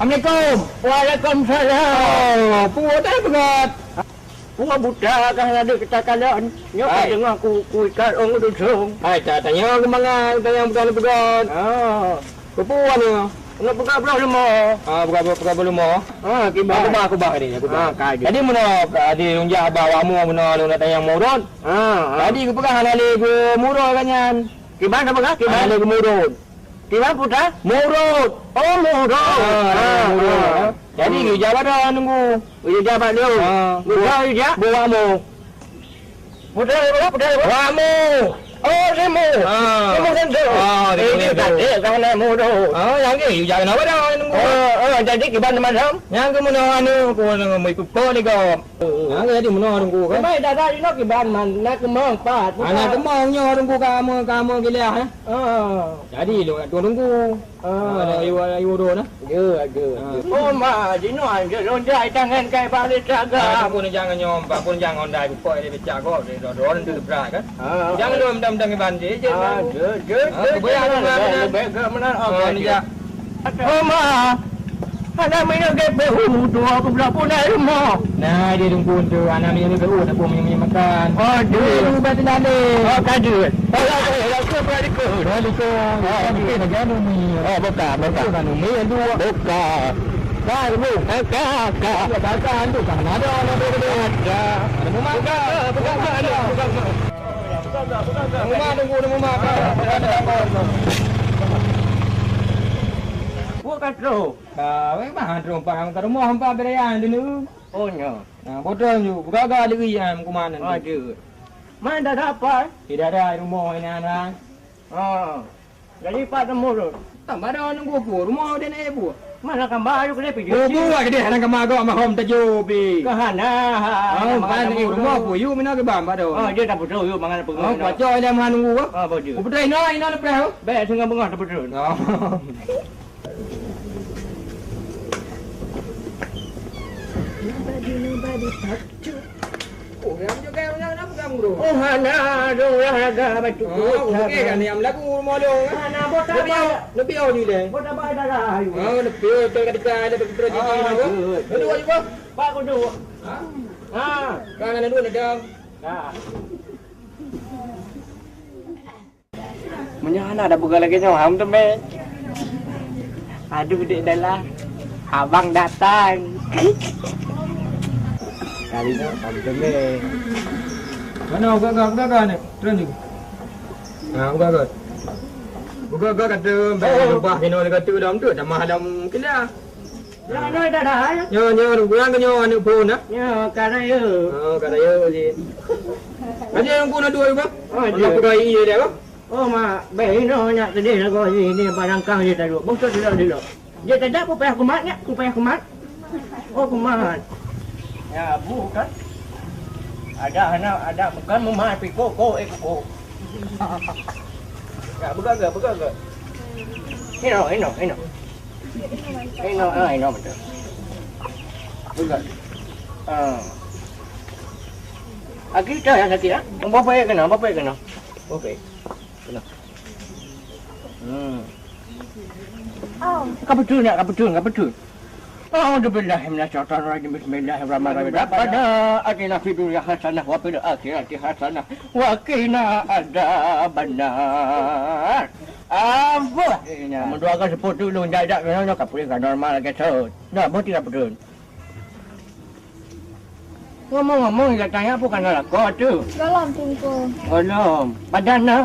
Assalamualaikum. Waalaikumsalam. Oh, puak dah berat. Puak buta kah laju kita kalon. Nyoe ka deungoe ku, ku ikat ong dusong. Hai, ta-, tanyoe keumangan, tanyoe bukan peugöt. Ah. Keupeue nyoe? Nyoe peugöt bloh leumo. Ah, peugöt, peugöt bloh leumo. Ah, kiban. Aku bah, aku bah tadi, aku bah. Ah, ka. Jadi, meunoe, ah, di lunjah bah wamu meunoe lôn datang nyang murot. Ah, ah. Jadi, kupeugah hana lé geumurot ka nyan. Kiban, apa kah? Kiban? Hana lé geumurot. Kiban putra? Murot. Oh, murot. Ah, ah, murot. Ah. Jadi, hmm, geujak bak droe nunggu. Geujak bak droe. Ah. Geujak, geujak. Buat mu. Putra, putra, putra. Buat mu. Oh, rimu. Ah. Rimu kan tu. Ah, rimu kan tu. Eh, tak ada, kan nak murot. Ah, yang ni, geujak kena bak droe nunggu. Oh, oh, jadi kiban teman ram? Nyang keumeunyoe anu, ku nunggu ikut po ni kau. Nah, jadi meunoe Teungku kan? Baik, dah, dah, inoe kiban man, na keumong pat. Ah, na keumong nyoe Teungku kamoe, kamoe gileh, eh? Ah. Jadi, lôn nak tueng Teungku. Ah. Ah, ayu, ayu urut nah. Ya, ya, ya. Ah. Oh, ma, jinoe, lôn jai tangan kai balik saga. Ah, Teungku ni jangan nyom, Pak, pun jangan ondai bukok dia becak kok, dia dah, dah, dah, dah, kan? Ah. Jangan lôn dam-dam kiban dia, je. Ah, je, je, ah, je, kebayang je, orang mana? Lebih ke mana? Ah, okey, ni okey. Jak. Oh, ma. Hana minyeuk G P U dua puluh bulan punai rumoh. Nah, di Teungku tu, hana minyeuk G P U, nak buat minyeuk-minyeuk makan. Oh, duit. Duit, duit, duit. Oh, ka duit. Oh, ya, ya, ya, assalamualaikum. Waalaikum. Oh, mungkin lagi anu ni. Oh, bukan, bukan. Bukan anu ni, yang dua. Bukan. Kan, bu, kan, kan, kan. Bukan, kan, tu kan ada, ada, ada. Ada. Ada rumah. Bukan, bukan, bukan, bukan. Rumah Teungku, rumah. Bukan, bro. Ka, weh, bah, trok empat, ka rumoh empat berayan dulu. Oh, nyo. Nah, bodoh ju, gaga lagi, ah, hukuman nanti. Aduh. Mana dah dapat? Tidak ada rumah ini, anak. Oh. Jadi, Pak Temurun. Tak ada nunggu apa, rumah dia nak ibu. Mana kan baru kena pergi? Oh, buat dia, anak kemah agak mahom tajo, pi. Kehana, ha, ha, oh, mana kan kamu rumah tu? Apa, you mina ke bang, Pak Dong? Oh, dia tak betul, you mangan apa? Oh, mana? Pacok dia mangan nunggu, ah. Ah, betul. Betul, ina, ina lepas, oh. Baik, sehingga bengah tak betul. Oh. Nobody, nobody touch you. Oh, yang juga, yang, yang, yang, Oh, hana dong olahraga bacut. Oh, oke kan, yang lagu mau dong. Hana bota biar. Lebih awal juga. Bota bai darah ayu. Oh, lebih awal tu ketika ada begitu rezeki. Dua juga. Pak kudu. Ha. Kan ada dua dong. Nah. Meunyoe hana tapeugah lagèe nyoe, ham teumé. Aduh, dek dalam. Abang datang. Kali nyoe, ham teumé. Mana buka gak, buka gak ni? Terus ni. Ha, buka gak. Buka gak kata, bang, lepas kena kata dalam tu, dah malam kena. Nyoe, nyoe dadah, ya? Nyoe, nyoe, ureueng nyoe aneuk phon, ah? Nyoe, ka rayeuk. Oh, ka rayeuk, Ji. Aja nyang phon dua, Bang. Oh, Bang, iya. Aku dah iya dia, Bang. Oh, mak, beh, inoe nyak keudeh lagoe jih, ini barangkang jih taduek. Bang, tu dulu, dulu. Dia tak ada, apa payah kumat, nyak? Apa payah kumat? Oh, kumat. Ya, bu, kan? Ada anak, ada bukan memahami kok, kok, eh, kok. Ya, pegang ke, pegang ke? Inoe, inoe, inoe. Inoe, ah, inoe betul. Pegang. Ah. Aki dah yang sakit, ah? Bapak yang kena, bapak yang kena. Bapak. Kena. Hmm. Ka beutôi nyak, ka beutôi, ka beutôi. A'udzubillahi minasyaitonirrajim. Bismillahirrahmanirrahim. Rabbana atina fid dunya hasanah wa fil akhirati hasanah wa qina adzabannar. Ampun. Mendoakan sepuh tu lôn jak-jak keunoe ka pulih ka normal lagèe sot. Dah, beutôi ka beutôi. Ngomong-ngomong, ya tanya apa kana lakoe tu? Golom, Teungku. Golom. Padan na?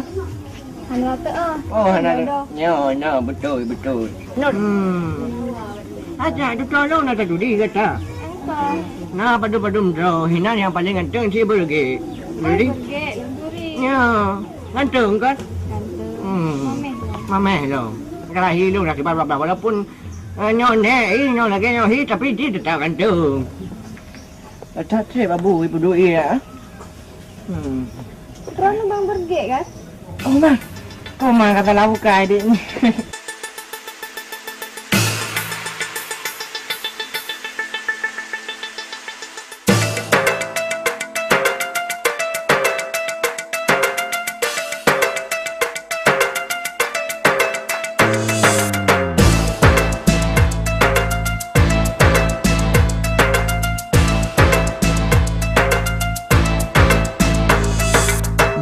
Hana teu, ah. Oh, hana. Nyoe, nyoe, beutôi, beutôi. Hmm. Aja tu tolong na tadi kata. Engkau. Na padum-padum droe, hinan nyang paling ganteng si beureugi. Jadi? Beureugi, Lenturi. Ya, ganteng kan? Ganteng. Hmm. Mameh lom. Mameh lom. Kalahi lom dah sebab walaupun Eh, nyoe nèk, eh, nyoe lagèe nyoe hi, tapi di teutap ganteng. Teutap trép abu ipeuduek ie, ah. Hmm. Droeneuh bang beureugi kan? Oh, bang. Koma kata laukai dek ni.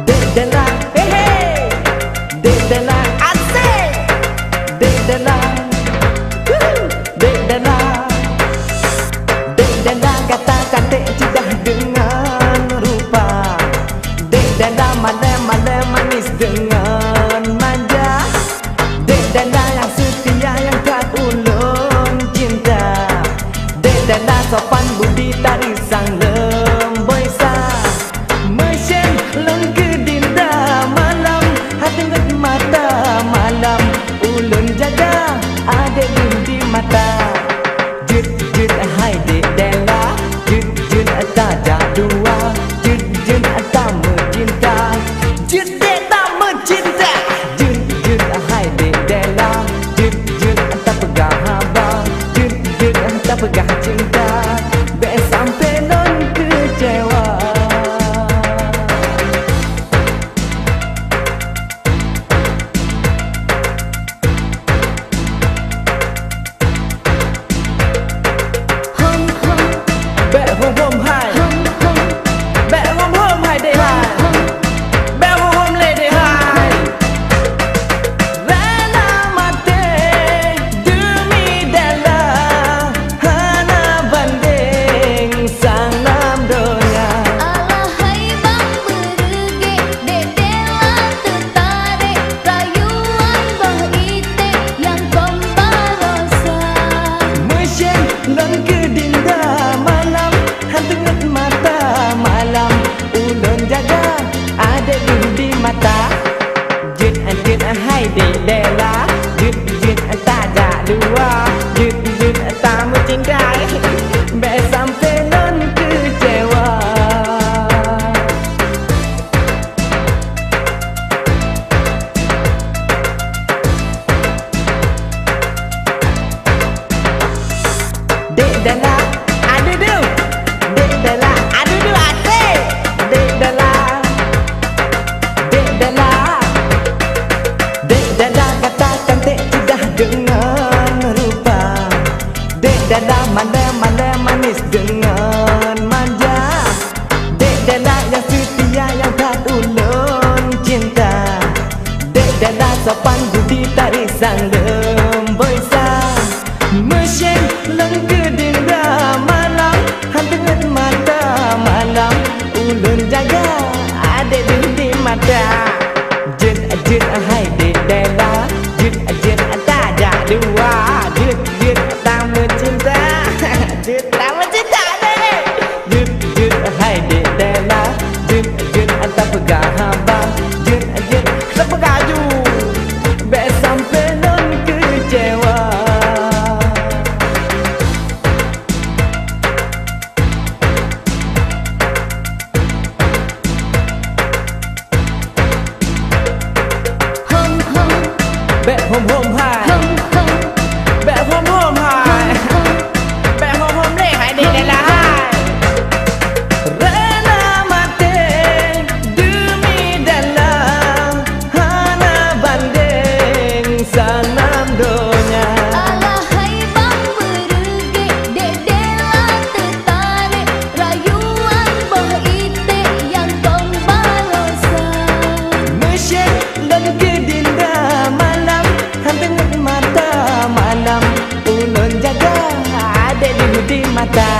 Dek Della, hehe. Dek Della, asik. Dek Della, wuhu. Dek Della. Dek Della gata cantik, ceudah deungon rupa. Dek Della malem-malem manis deungon manja. Dek Della nyang seutia, nyang that ulôn cinta. Dek Della sopan budi, tari sang leumboi sa. Meusen lôn keu dinda malam, hana teungeut mata malam. Ulôn jaga adek lôn di mata. Jeuet, jeuet, hai Dek Della, jeuet, jeuet, tajak dua. Jeuet, jeuet, tameucinta. Jeuet, dek, tameucinta. Jeuet, jeuet, hai Dek Della, jeuet, jeuet, tapeugah haba. Jeuet, jeuet, tapeugah cinta. Bèk sampoe lôn keucewa. Dada mandai-mandai manis deungon manja. Dek dada nyang seutia nyang that ulôn cinta. Dek dada sopan budi tarék sang leumboi sa. Meusyeng lôn keu dinda malam, han teungeut mata malam, ulôn jaga adék deuh di mata. Jeuet, jeuet, hai dek dela, jeuet, jeuet, tajak dua, jeuet, jeuet, tameucinta, jeuet, tameucinta dek. Jeuet, jeuet, hai dek dela, jeuet, jeuet, tapeugah haba, jeuet, jeuet, tapeugah ju. Bèk sampoe lôn keucewa. Hom, hom. Bèk hom-hom hai. Hom, hom. Bèk hom-hom hai. Hom, hom. Bèk hom-hom lé hai dek dela hai. Rena maté demi dela. Hana bandeng sanam donya. Alahai bang meureuget, dek dela teutarek, rayuan boh iték nyang kong balosa. Meusyeng lôn keu dinda malam, han teungeut mata malam, ulôn jaga adék deuh di mata.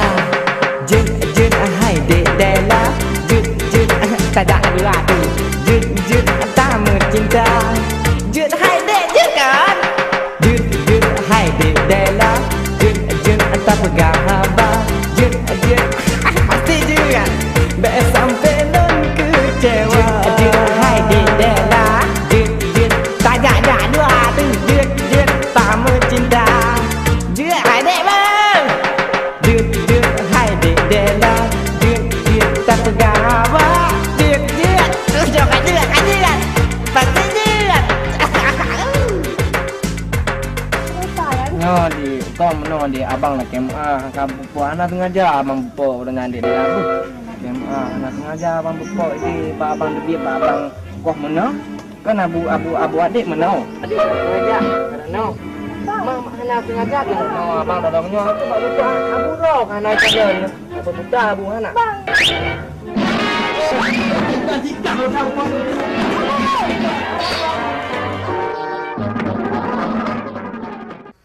Jeuet, jeuet, hai dek dela, jeuet, jeuet, tajak dua tu. Jeuet, jeuet, tameucinta. Jeuet, hai dek, jeuet kan? Jeuet, jeuet, hai dek dela, jeuet, jeuet, tapeugah haba. Jeuet, jeuet, pasti jeuet. Bèk sampoe lôn keucewa. Jeuet, jeuet, hai dek dela, jeuet, jeuet, tajak-jak dua tu. Jeuet, jeuet, tameucinta. Jeuet, hai dek bang. Jeuet, jeuet, hai dek dela, jeuet, jeuet, tapeugah haba, jeuet, jeuet, tujoh ka jeuet, ka jeuet, pasti jeuet. Nyoe di, kong meunoe di abang lakèe meu'ah, ka beupo hana sengaja abang beupo uroe nyan di dalam. Lakèe meu'ah hana sengaja abang beupo di bak abang teubiet bak abang koh meunoe. Kan abu, abu, abu adék meunoe. Adék hana sengaja, karena ma, ma hana sengaja keunoe abang tolong nyoe. Aku bak lupa abu roh hana jalan. Apa buta abu hana?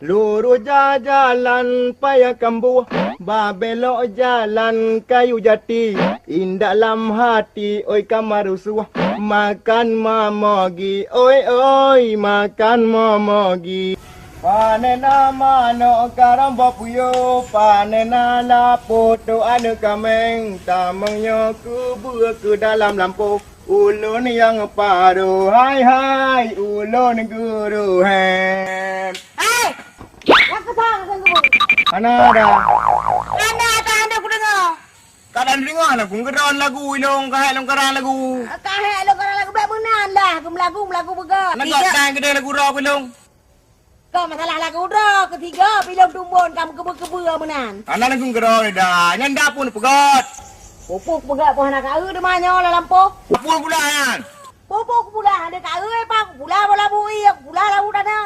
Lurus ja jalan paya kambuh, babelok jalan kayu jati. Indak lam hati oi ka marusuh, makan mamogi, oi, oi, makan mamogi. Panena manok karamba puyo, panena lapôh tu aneuk kaméng, tamong nyoe keubeue keu dalam lampôh. Ulôn nyang paro, hai, hai, ulôn guru hem. Hai! Nyang keusang keu guru. Hana ada. Hana ada, hana kudeungoe. Ka dan deungoe hana ku geudroe lagu ilong, ka hai lôn karang lagu. Ka hai lôn karang lagu bèk meunan lah, geumelagu, melagu beugah. Hana gak tan geudeh lagu roh ilong. Ka masalah lagu droe, keusigoe bilong tumbon ka meukeubeu-keubeu meunan. Hana lagèe keudroe dah, nyan dah pun peugöt. Pupuk peugöt pun hana ka eu teuma nyoe lam lampôh. Pun pula nyan. Pupuk pula hana ka eu, eh, pa pula boh labu ie, pula labu dana.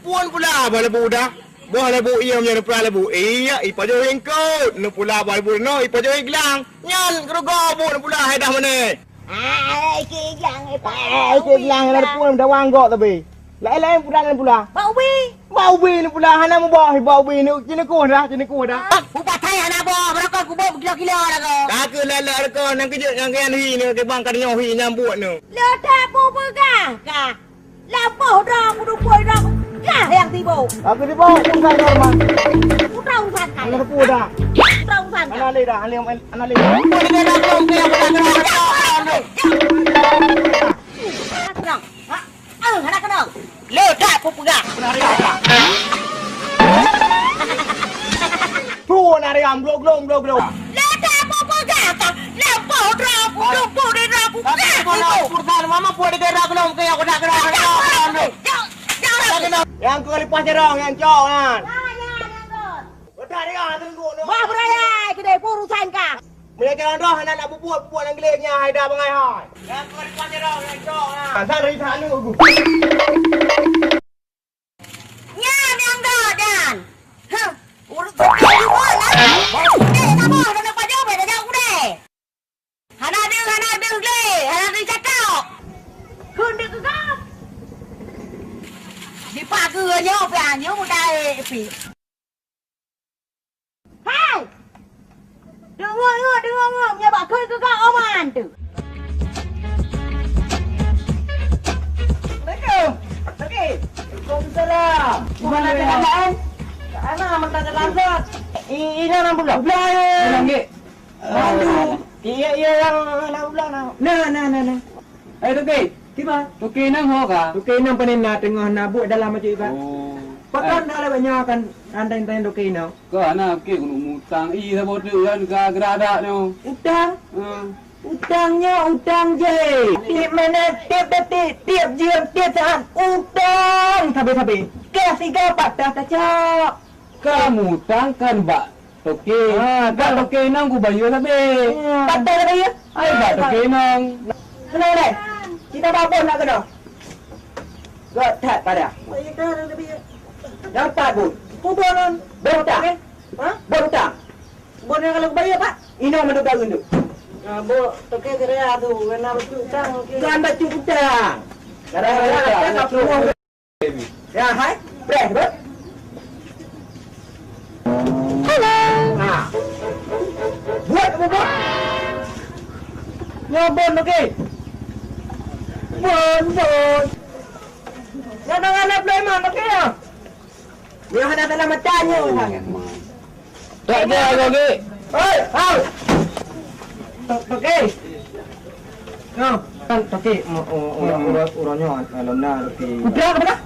Pun pula boh labu dah. Boh labu ie meunyoe neupula labu ie, ipajoh ingkot. Neupula boh labu dana, ipajoh iglang. Nyan keureugo bu neupula hai dah meuné. Ah, ikeu iglang, eh, pa. Ah, ikeu iglang, hana pun dawang gok tapi. Laén-laén pula nan pula. Bak ubi. Bak ubi ni pula, hana muboh, bak ubi ni, cineukoh dah, cineukoh dah. Ah, upatai hana boh, beurokon kuboh beukilo-kilo lagoe. Ka keu lalak reukoh, nyang keujeuet nyang keuyan hi ni, keu bang ka deungoe hi nyang buet ni. Leutak peugah kah? Lampôh droe, kudumpôi droe, kah nyang tiboh. Aku tiboh, aku bukan normal. Putra urusan kah? Hana teupeu dah. Putra urusan kah? Hana lé dah, hana lé, hana lé. Putra urusan kah? Ah, hana keunong. Le that kupeugah. Tuh, nari am, glok, glok, glok, glok. Le that kupeugah, ka. Lampôh droe, kudumpôi droe, kupeugah. Urusan mama pun dikira belum ke aku nak kena. Yang kau lepas jerong, yang cok kan. Bah beuraya, keudeh urusan kah. Meunyoe jalan roh hana nak bubuet, bubuet nyang gleh nyan hai dah bangai hai. Nyang keu depan jalan roh nyang cok na. Asal dari sana aku. Nyan nyang dah dan. Huh, urut Deungoe, deungoe, deungoe, deungoe, meunyoe bak kheun keu kau oman tu. Assalamualaikum. Oke. Waalaikumsalam. Di mana keadaan? Ke sana, mentang jalan. I-, ina enam bulan. Bulan. Bulan, Gek. Aduh. Iya, iya, yang enam bulan, nah. Nah, nah, nah, nah. Eh, Toke. Kiban? Toke inong ho ka? Toke inong panen na teungoh na buet dalam aja, Iban. Oh. Pakon dah lewat nyoe kan, andai-andai Toke inong? Ka na, Toke, keuneuk mutang. Ih, saboh teuk kan ka geuradak nyoe. Utang? Hmm. Utang nyoe, utang je. Tiep minèt, tiep detik, tiep jeuem, tiep saat, utang sabe-sabe. Kèe siga patah tacok. Ka mutang kan bak Toke. Ah, bak toke inong kubayeue sabe. Patah dah bayeue? Ai, bak toke inong. Keunoe lé. Kita babon nak keunoe. Gèt that pada. Nyang pat bun. Bon utang. Ha? Bon utang. Bon nyang kalau kubayeue, Pak? Inong mandum daun tu. Ah, bo toke geura tu, kena bacut utang, oke. Kan bacut utang. Kadang-kadang ada tak perlu. Ya, hai. Preh, bro. Hello. Ha. Buat apa, buat? Nyoe bon, oke. Bon, bon. Nyoe tangan Abdul Iman, oke ya? Nyoe hana salah macam nyoe. Tak ada lagi. Hei, au. Toke. Nyoe, kan Toke, uroe nyoe kalau na Toke. Putra ke mana?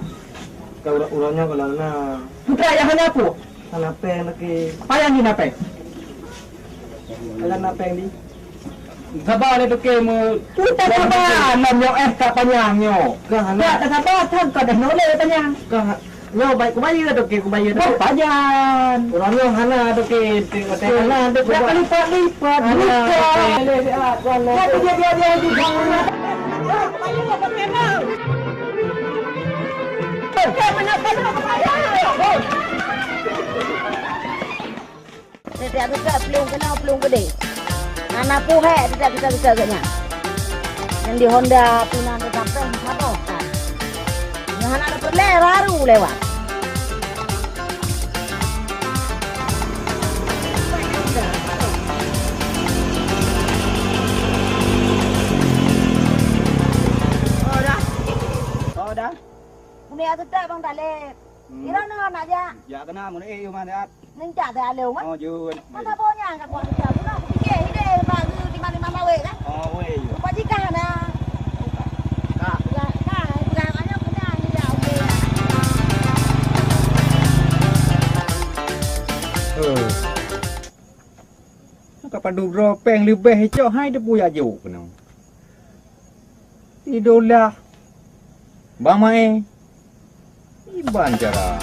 Kalau uroe nyoe kalau na. Putra yang hana apa? Hana pèng Toke. Payah ni na pèng. Hana pèng di. Saba lé Toke me. Kita saba, lom nyoe eh ka panyang nyoe. Ka hana. Ka saba, kan ka dah noleh panyang. Ka Nyoe baik kubayeue, Toke, kubayeue, Toke. Pajan. Ureueng nyoe hana, Toke, Toke, hana, Toke. Dak lipat-lipat, hana, bukan. Toke. Dia, dia, dia, dia, dia. Setiap buka plueng keunoe, plueng keudeh. Hana puhèk setiap buka-buka geuh nyan. Nyang di Honda pih na teusampéng saboh that. Nyang hana na peureulèe baru lewat. Oh, dah. Oh, dah. Keuneuk jak seutôt, Bang Taleb. Hmm. Di droeneuh nak jak? Jak keunan, mun ék yue mangat. Neuncak teualeueng, eh? Oh, jeuet. Masa boh nyan ka kuat teucak. Bunoe kupike hideh bak geu di mana-mana weh, kan? Oh, weh, iya. Rupa jih ka na. Ka. Ka, ka, ka, makanya kena ni ya, okey. Eh. Ka padub droe péng leubeh cok hai teupeu jak jok keunoe. Idolah. Bang Mae. Iban cara.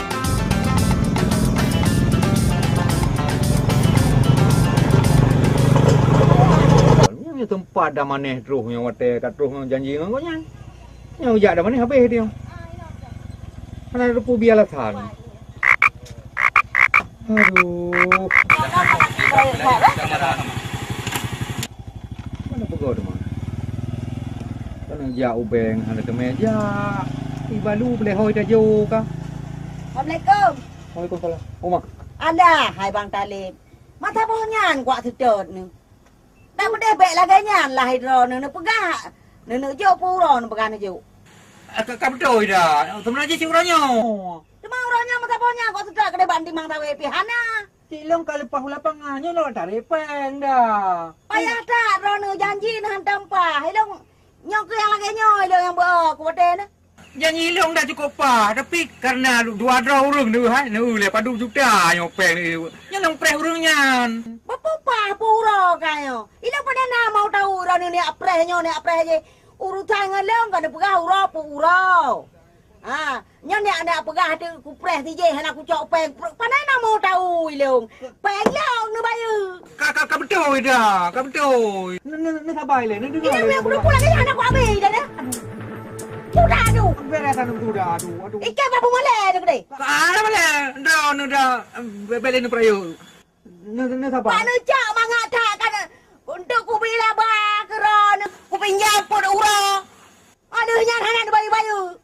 Nyoe teumpat dah maneh troh nyoe watèe ka troh ngon janji ngon gobnyan. Nyoe jak dah maneh habéh dia. Hana teupeu bie alasan. Aduh. Mana peugah teuma? Kana jak ubeng hana teumé jak. Ibalu beuleuh hôi tajok ka. Assalamualaikum. Waalaikumsalam. Uma. Alah, hai Bang Talib. Masa boh nyan kuat seutôt ni. Dak meudeh bèk lagèe nyan lah droeneuh neupeugah. Neuneuk jok peue uroe neupeugah neujok. Eh, ka, ka beutôi dah. Seubeuna jih cit uroe nyoe. Teuma uroe nyoe meusaboh nyan kok seutôt keudeh bak timang sawe pih hana. Cit lôn ka leupah u lapangan nyoe lôn tarek péng dah. Payah that droeneuh janji neuh hantom paih. Ilôn nyoe keuh nyang lagèe nyoe ilôn nyang beu ku watèe nyoe. Janji ilôn dah cukôp paih, tapi kareuna dua droe ureueng neuh hai, neuh lé padub juta nyoe péng neuh. Nyoe lôn preh ureueng nyan. Beupeupah peue uroe ka nyoe. Ilôn pane na mau tahu droeneuh neujak preh nyoe neujak preh jih. Urusan ngon lôn ka neupeugah uroe peue uroe. Ha, nyoe neujak, neujak peugah teuh kupreh sijih hana kucok péng. Pane na mau tahu ilôn. Péng lôn neubayeue. Ka, ka, ka beutôi dah, ka beutôi. Neu, neu, neu sabai lé, neu deungö lé. Ilôn nyang kudumpuk lagèe nyan hana kuabéh dah, dah. Sudah tu. Beres anu sudah, aduh, aduh. Iké bak peumalèe tu deh. Ka ada malèe, dah, anu dah, be-, belé neupeurayeuk. Neu, neu sabai. Bak neucok mangat that kan, untuk kubi laba keu droeneuh, kupinjam peuet uroe. Aduh, nyan hana neubayeue-bayeue.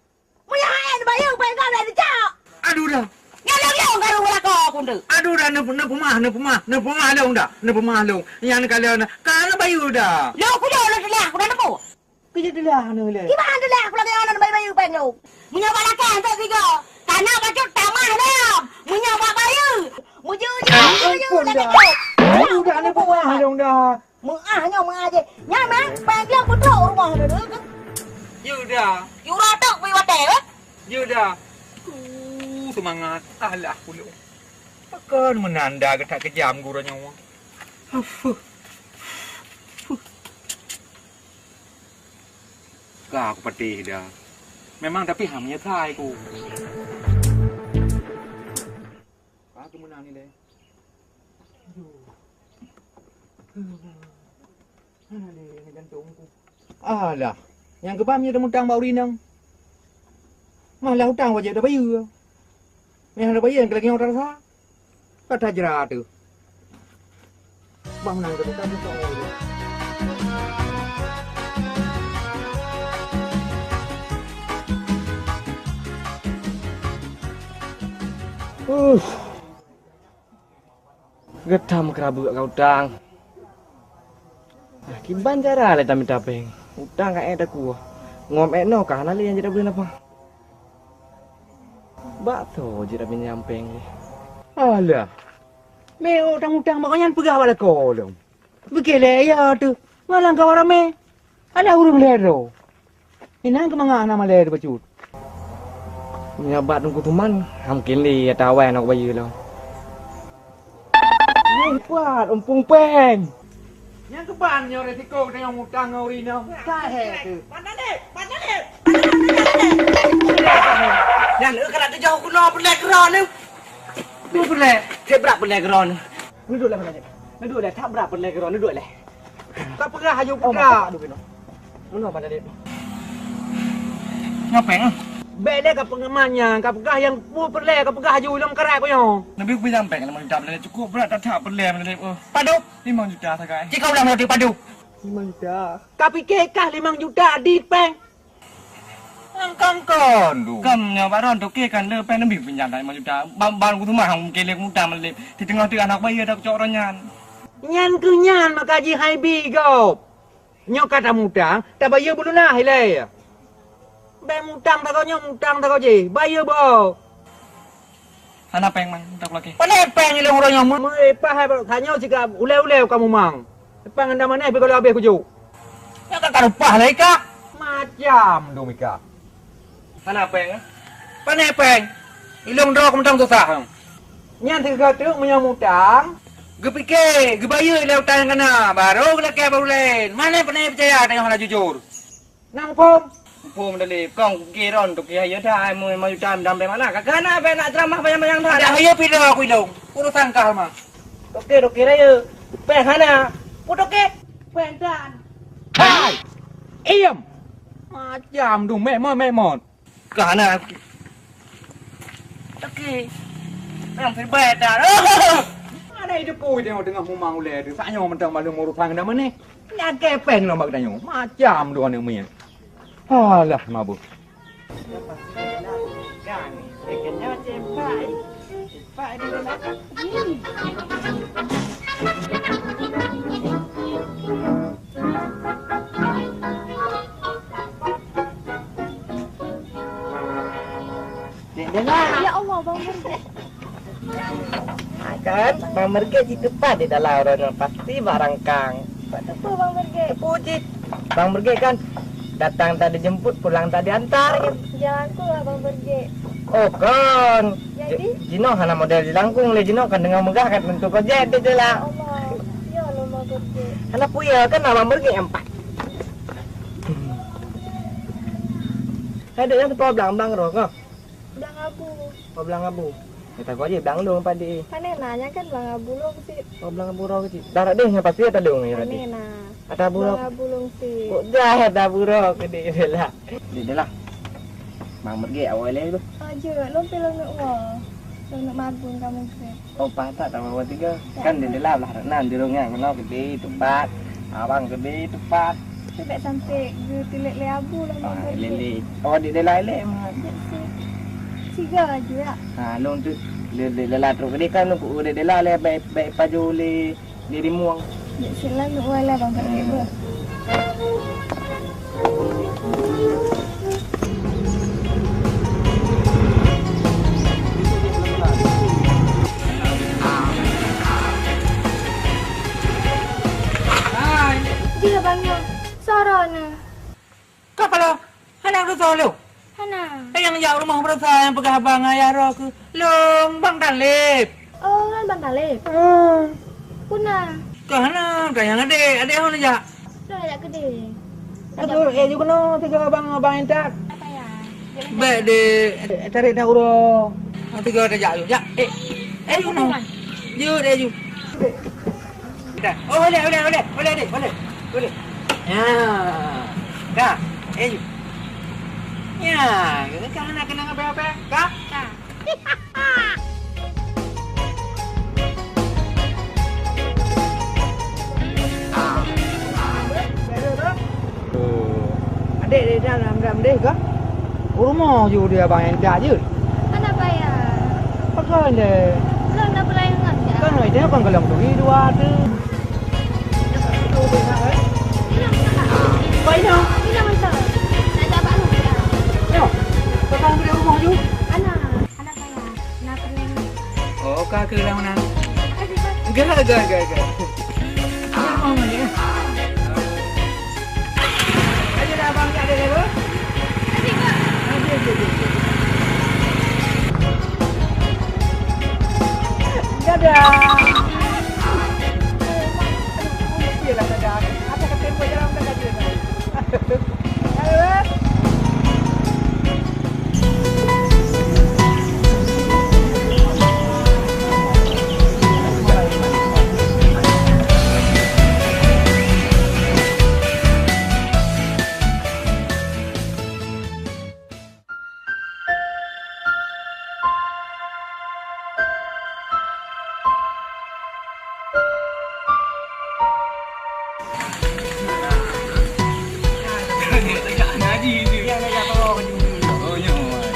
Meunyo hana neubayeue, péng gob dah neucok. Aduh dah. Nyan lagèe ureueng karu lakoe aku tu. Aduh, dah neupeumah, neupeumah, neupeumah lôn dah, neupeumah lôn. Nyan ka lôn, ka neubayeue dah. Lôn kulo lôn teulah, kuda neupeu. Keu jeuet teulah neuh lé. Kiban teulah, aku lagèe nyan neubayeue péng lôn. Meunyoe bak lakèe hantom sigoe, kana bacut tamah lom. Meunyoe bak bayeue, meujeuet-jeuet, meujeuet-jeuet lagèe tu. Aduh, dah neupeumah lôn dah. Meu'ah nyoe, meu'ah jih. Nyan mah, panggil peutrok rumoh tu, tu. Yeuh dah. Yura tu, bui watèe, eh? Yeuh dah. Uh, seumangat. Alah, ulôn. Pakon meunan dah geutak keujam gurèe nyoe. Afuh. Fuh. Ka aku patéh dah. Memang tapi hana meunyeusai ku. Ka keumeunang nilai. Aduh. Hana lé, hana gantong ku. Alah, nyang keubah meunyoe tamutang bak ureueng inong. Malah utang wajéb tabayeue. Meunyoe hana tabayeue, nyang lagèe nyoe tarasa. Ka tajra teuh. Bah meunan ka buka buka. Uh. Geutam keurabeuk ka utang. Kiban cara lé tamita péng. Utang ka ék takueh. Ngom ék noe ka hana lé nyang jeuet tapeuleueh nafah. Bak soe jeuet tapinjam péng lé? Alah. Mé utang-utang bak nyan peugah bak lakoe lom. Beuké lé ya teuh. Malang kawan ramé. Alah ureueng lé droe. Inan keumangat hana malèe teuh bacut. Nyoe bak Teungku Tuman, ham kili ata awai nyoe bayeue lom. Nyoe pat umpung péng. Nyang keuban nyoe resiko geutanyoe mutang ngon ureueng inong. Ka hék teuh. Nyan eu ka na teujoh keunoe peureulèe keudroe nyoe. Peureulèe. Cit brat peureulèe keudroe nyoe. Neuduek lé, Bang Dep. Neuduek lé, that brat peureulèe keudroe, neuduek lé. Ka peugah aju peugah. Meunoe Bang Dep. Ngapéng? Bèk lé ka peungaman nyan, ka peugah nyang peue peureulèe, ka peugah aju lom karat ku nyoe. Neubi kubi sampéng limong juta Bang Dep, cukôp brat that-that peureulèe Bang Dep. Padub? Limong juta sagai. Cit ka ulang lagèe padub. Limong juta. Ka piké kah limong juta di péng. Angkang kon du. Kam nyoe baron toke kan le péng neubi pinjam limong juta. Ban, ban ku teuma hang mungken lé mutang malép. Di teungoh teuk anak bayeue dak cok ron nyan. Nyan keuh nyan maka jih hai bi gob. Nyoe ka tamutang, tabayeue beulunah ilèe. Bèk mutang tagoe nyoe, mutang tagoe jih, bayeue boh. Hana péng man, mutang lagèe. Pane péng ilèe uroe nyoe, meu-, meuleupah hai tanyoe sika ulèe-ulèe kamoe mang. Leupah ngon dam anèh pih ka lheueh habéh kujok. Nyoe ka, ka leupah lé ika. Macam dum ika. Hana péng, eh? Pane péng? Ilôn droe keu mutang susah, eh? Nyan sigoe teuk meunyoe mutang, geupike, geubayeue lé utang nyang kana, barô geulakèe bak ureueng laén. Mane pane peucaya tanyoe hana jujur? Na muphom? Muphom dalé, kong geron tu kiyah yeu dah, ai meu, meu juta dam bèk mana? Ka kana bèk nak ceramah panyang-panyang dah. Dah yeu pih droe ku ilôn. Urusan kah mah. Toke, toke rayeuk. Péng hana. Pu toke. Péng tan. Hai! Iem! Macam tu, mek mot, mek mot. Ka hana. Toke. Péng siribèe tan. Ada itu pui tengok tengah mumang ulèe tu. Sak nyoe mantong malu urusan dah mana? Nyan kepeng lom bak tanyoe. Macam tu aneuk miet. Alah, mabuk. Dek Dela. Ya Allah, Bang Mergek. Ha, kan, Bang Mergek cit teupat di dalam uroe nyoe, pasti bak rangkang. Bak teupeu Bang Mergek? Teupeu cit. Bang Mergek kan datang tak dijemput, pulang tak diantar. Jalan ku lah Bang Mergek. Oh, kon. Jadi? Ji-, jinoe hana model jilangkung lé, jinoe kan deungon meugah kan, tentu kau jeuet deh, Dela. Ya Allah, ya Allah, Bang Mergek. Hana puya kan Bang Mergek nyang pat. Hai, dek, nyang teupeue blang, blang roh kah? Blang abu. Oh, blang abu. Nyata gua je blang lôn padi. Pane na, nyan kan blang abu lôn cit. Oh, blang abu roh cit. Dah deh nyang pasti ata lôn ya tadi. Pane na. Ata abu roh. Blang abu lôn cit. Kok dah ata abu roh ke dek Dela. Dek Dela. Bang Mergek awai lé tu. Oh, jeuet, lôn pih lôn neuk woe. Lôn neuk magun kamoe grab. Oh, paih that tamong tiga. Kan di dalam lah, nan di ruang keunoe geude teumpat, abang geude teumpat. Tapi bèk sampai geutilek lé abu lah. Ah, lele. Oh, di dalam lele mah. Cik, cik. Tiga aja ya. Ha, lôn tu Lé, lé, lala trok keudeh kan, udép dela lé, bèk, bèk pajoh lé, lé rimueng. Bèk silan, wala bang, bèk beuh. Hai. Dia bang nyoe, soroe na. Ka paloe? Hana uroe soe lôn? Hana. Eh, nyang jak rumoh baroesa nyang peugah abang ayah droe keuh lôn, Bang Taleb. Oh, nyan Bang Taleb? Hmm. Peue na? Ka hana, ka nyang adék, adék ho neujak? Lôn jak keudeh. Aduh, eh, ju keunoe sigoe abang, abang intat. Apa ya? Bèk deh, eh, tarék dah uroe. Ha, sigoe tajak, yuk, jak. Eh, eh, ju keunoe. Ju, deh, ju. Dah. Oh, boleh, boleh, boleh, boleh, deh, boleh, boleh. Ya. Dah. Eh, ya. Kan nak kenang apa-apa? Dah. Dah. Adék dia dalam, dalam deh kah? Rumoh ju dia abang nyang jak jeuet. Hana payah. Pakon deh? Lôn na peulayan ngon jak. Kan itu kan golom turi dua tu. Bilang sana. Kau ini? Bilang sana. Nak jak bak lôn. Yo. Kau kan boleh rumoh ju. Hana. Hana payah. Na peureulèe. Oh, ka keu lam meunan. Makasih, Bang. Ga, ga, ga, ga. Ayo dah, Bang, jak deh, bro. Makasih, Bang. Ayo, ayo, ayo, ayo. Dadah. Aduh, iyalah, dadah. Apa kata yang buat jalan, dadah dia, bang?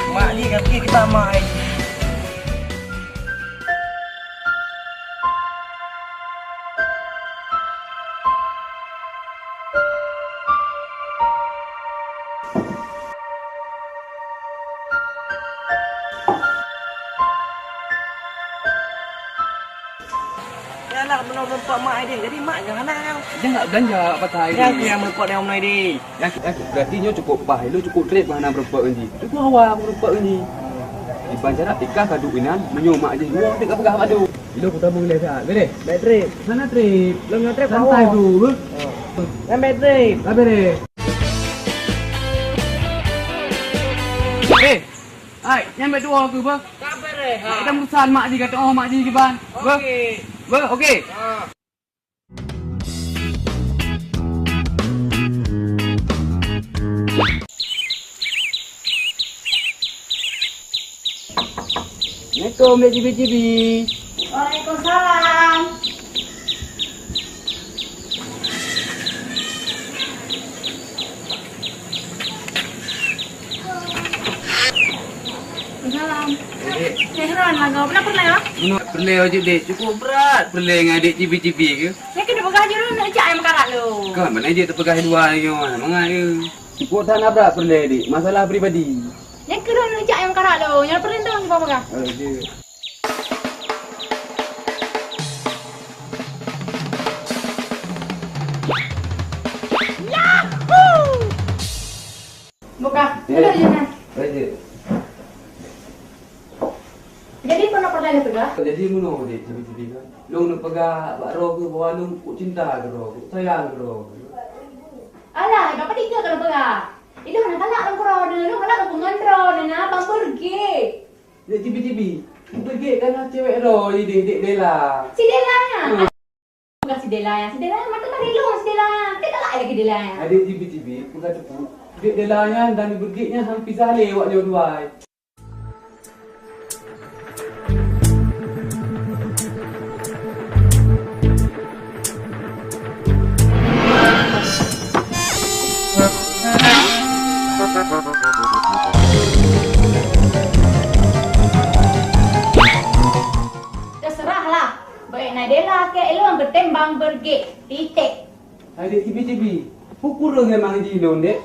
Mak ni kan pergi kita mak ai. Yalah, meunoe meureumpok mak ai deh. Jadi mak nyang hana nyang. Jangan belanja pakai. Nyang aku nyang meureumpok nyang meunoe deh. Nyang, nyang, berarti nyoe cukup paih lôn, cukup trép hana meureumpok ngon jih. Cukup hawa meureumpok ngon jih. Iban cara ikah ka duek inan, meunyoe mak jih dua, dek ka peugah mak dua. Ilôn kutabung lé siat. Beres? Bèk trép. Sana trép. Lôn nyoe trép santai tu. Nyan bèk trép. Ka beres. Eh, hai, nyan bèk tuwoe keuh, beuh. Ka beres, ha. Kita urusan mak jih, kata oh mak jih kiban. Beuh. Okey. Beuh, okey. Ha. Assalamualaikum, Dek Cibi-cibi. Waalaikumsalam. Salam. Eh, Dek. Eh, Ron, lagoe. Kenapa pernah, ya? Meunoe peureulèe jeuet, Dek. Cukup brat peureulèe ngon Dek Cibi-cibi keuh. Nyan keuh neupeugah jih lôn neujak nyang meukarat lôn. Kon, bana jeuet teupeugah dua nyoe, mangat keuh. Cukup that na brat peureulèe, Dek. Masalah pribadi. Nyan keuh lôn neujak nyang meukarat lôn. Nyan peureulèe lôn cuba peugah. Oh, jeuet. Buka. Eh. Duduk je, Nan. Baik, Cik. Jadi, peue na peureulèe neupeugah? Jadi, meunoe, Dek, tiba-tiba kan. Lôn neupeugah bak droe keuh bahwa lôn kok cinta keu droe, kok sayang keu droe. Alah, bak padum ka lôn peugah? Ilôn hana galak lôn keu droeneuh, lôn galak lôn peungon droeneuh na Bang Beureuguek. Dek, tiba-tiba, Beureuguek kan na cewek droe, Dek, Dek Dela. Si Dela nyan? Hmm. Bukan si Dela nyan, si Dela nyan mata tadi lôn, si Dela nyan. Kita galak lagi Dela nyan. Adik tibi-tibi, peugah teupeu, Dek Dela nyan dan Beureuguek nyan han pisah lé awak nyoe dua. Bèk na dela kèk lôn beutembang beureuguek, titek. Hai dek, cibi-cibi, peue kureueng memang ji lôn, dek?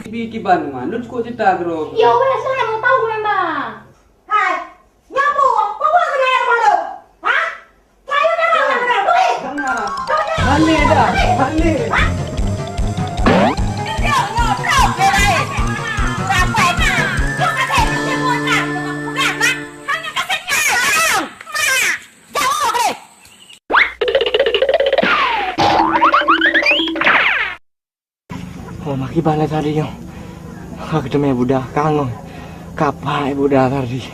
Cibi kiban, Man. Lôn cukôp ceurita keudroe. Ya weh, soe nyang mau tahu memang. Hai, nyoe peue, peue keuneuk rumoh lôn? Ha? Kayém memang nyang keuneuk, turi! Hana. Hana dah, hana. Ha? Oh, makiban lah tadi nyoe. Ka geuteumé buda, ka ngon. Kapai buda tadi.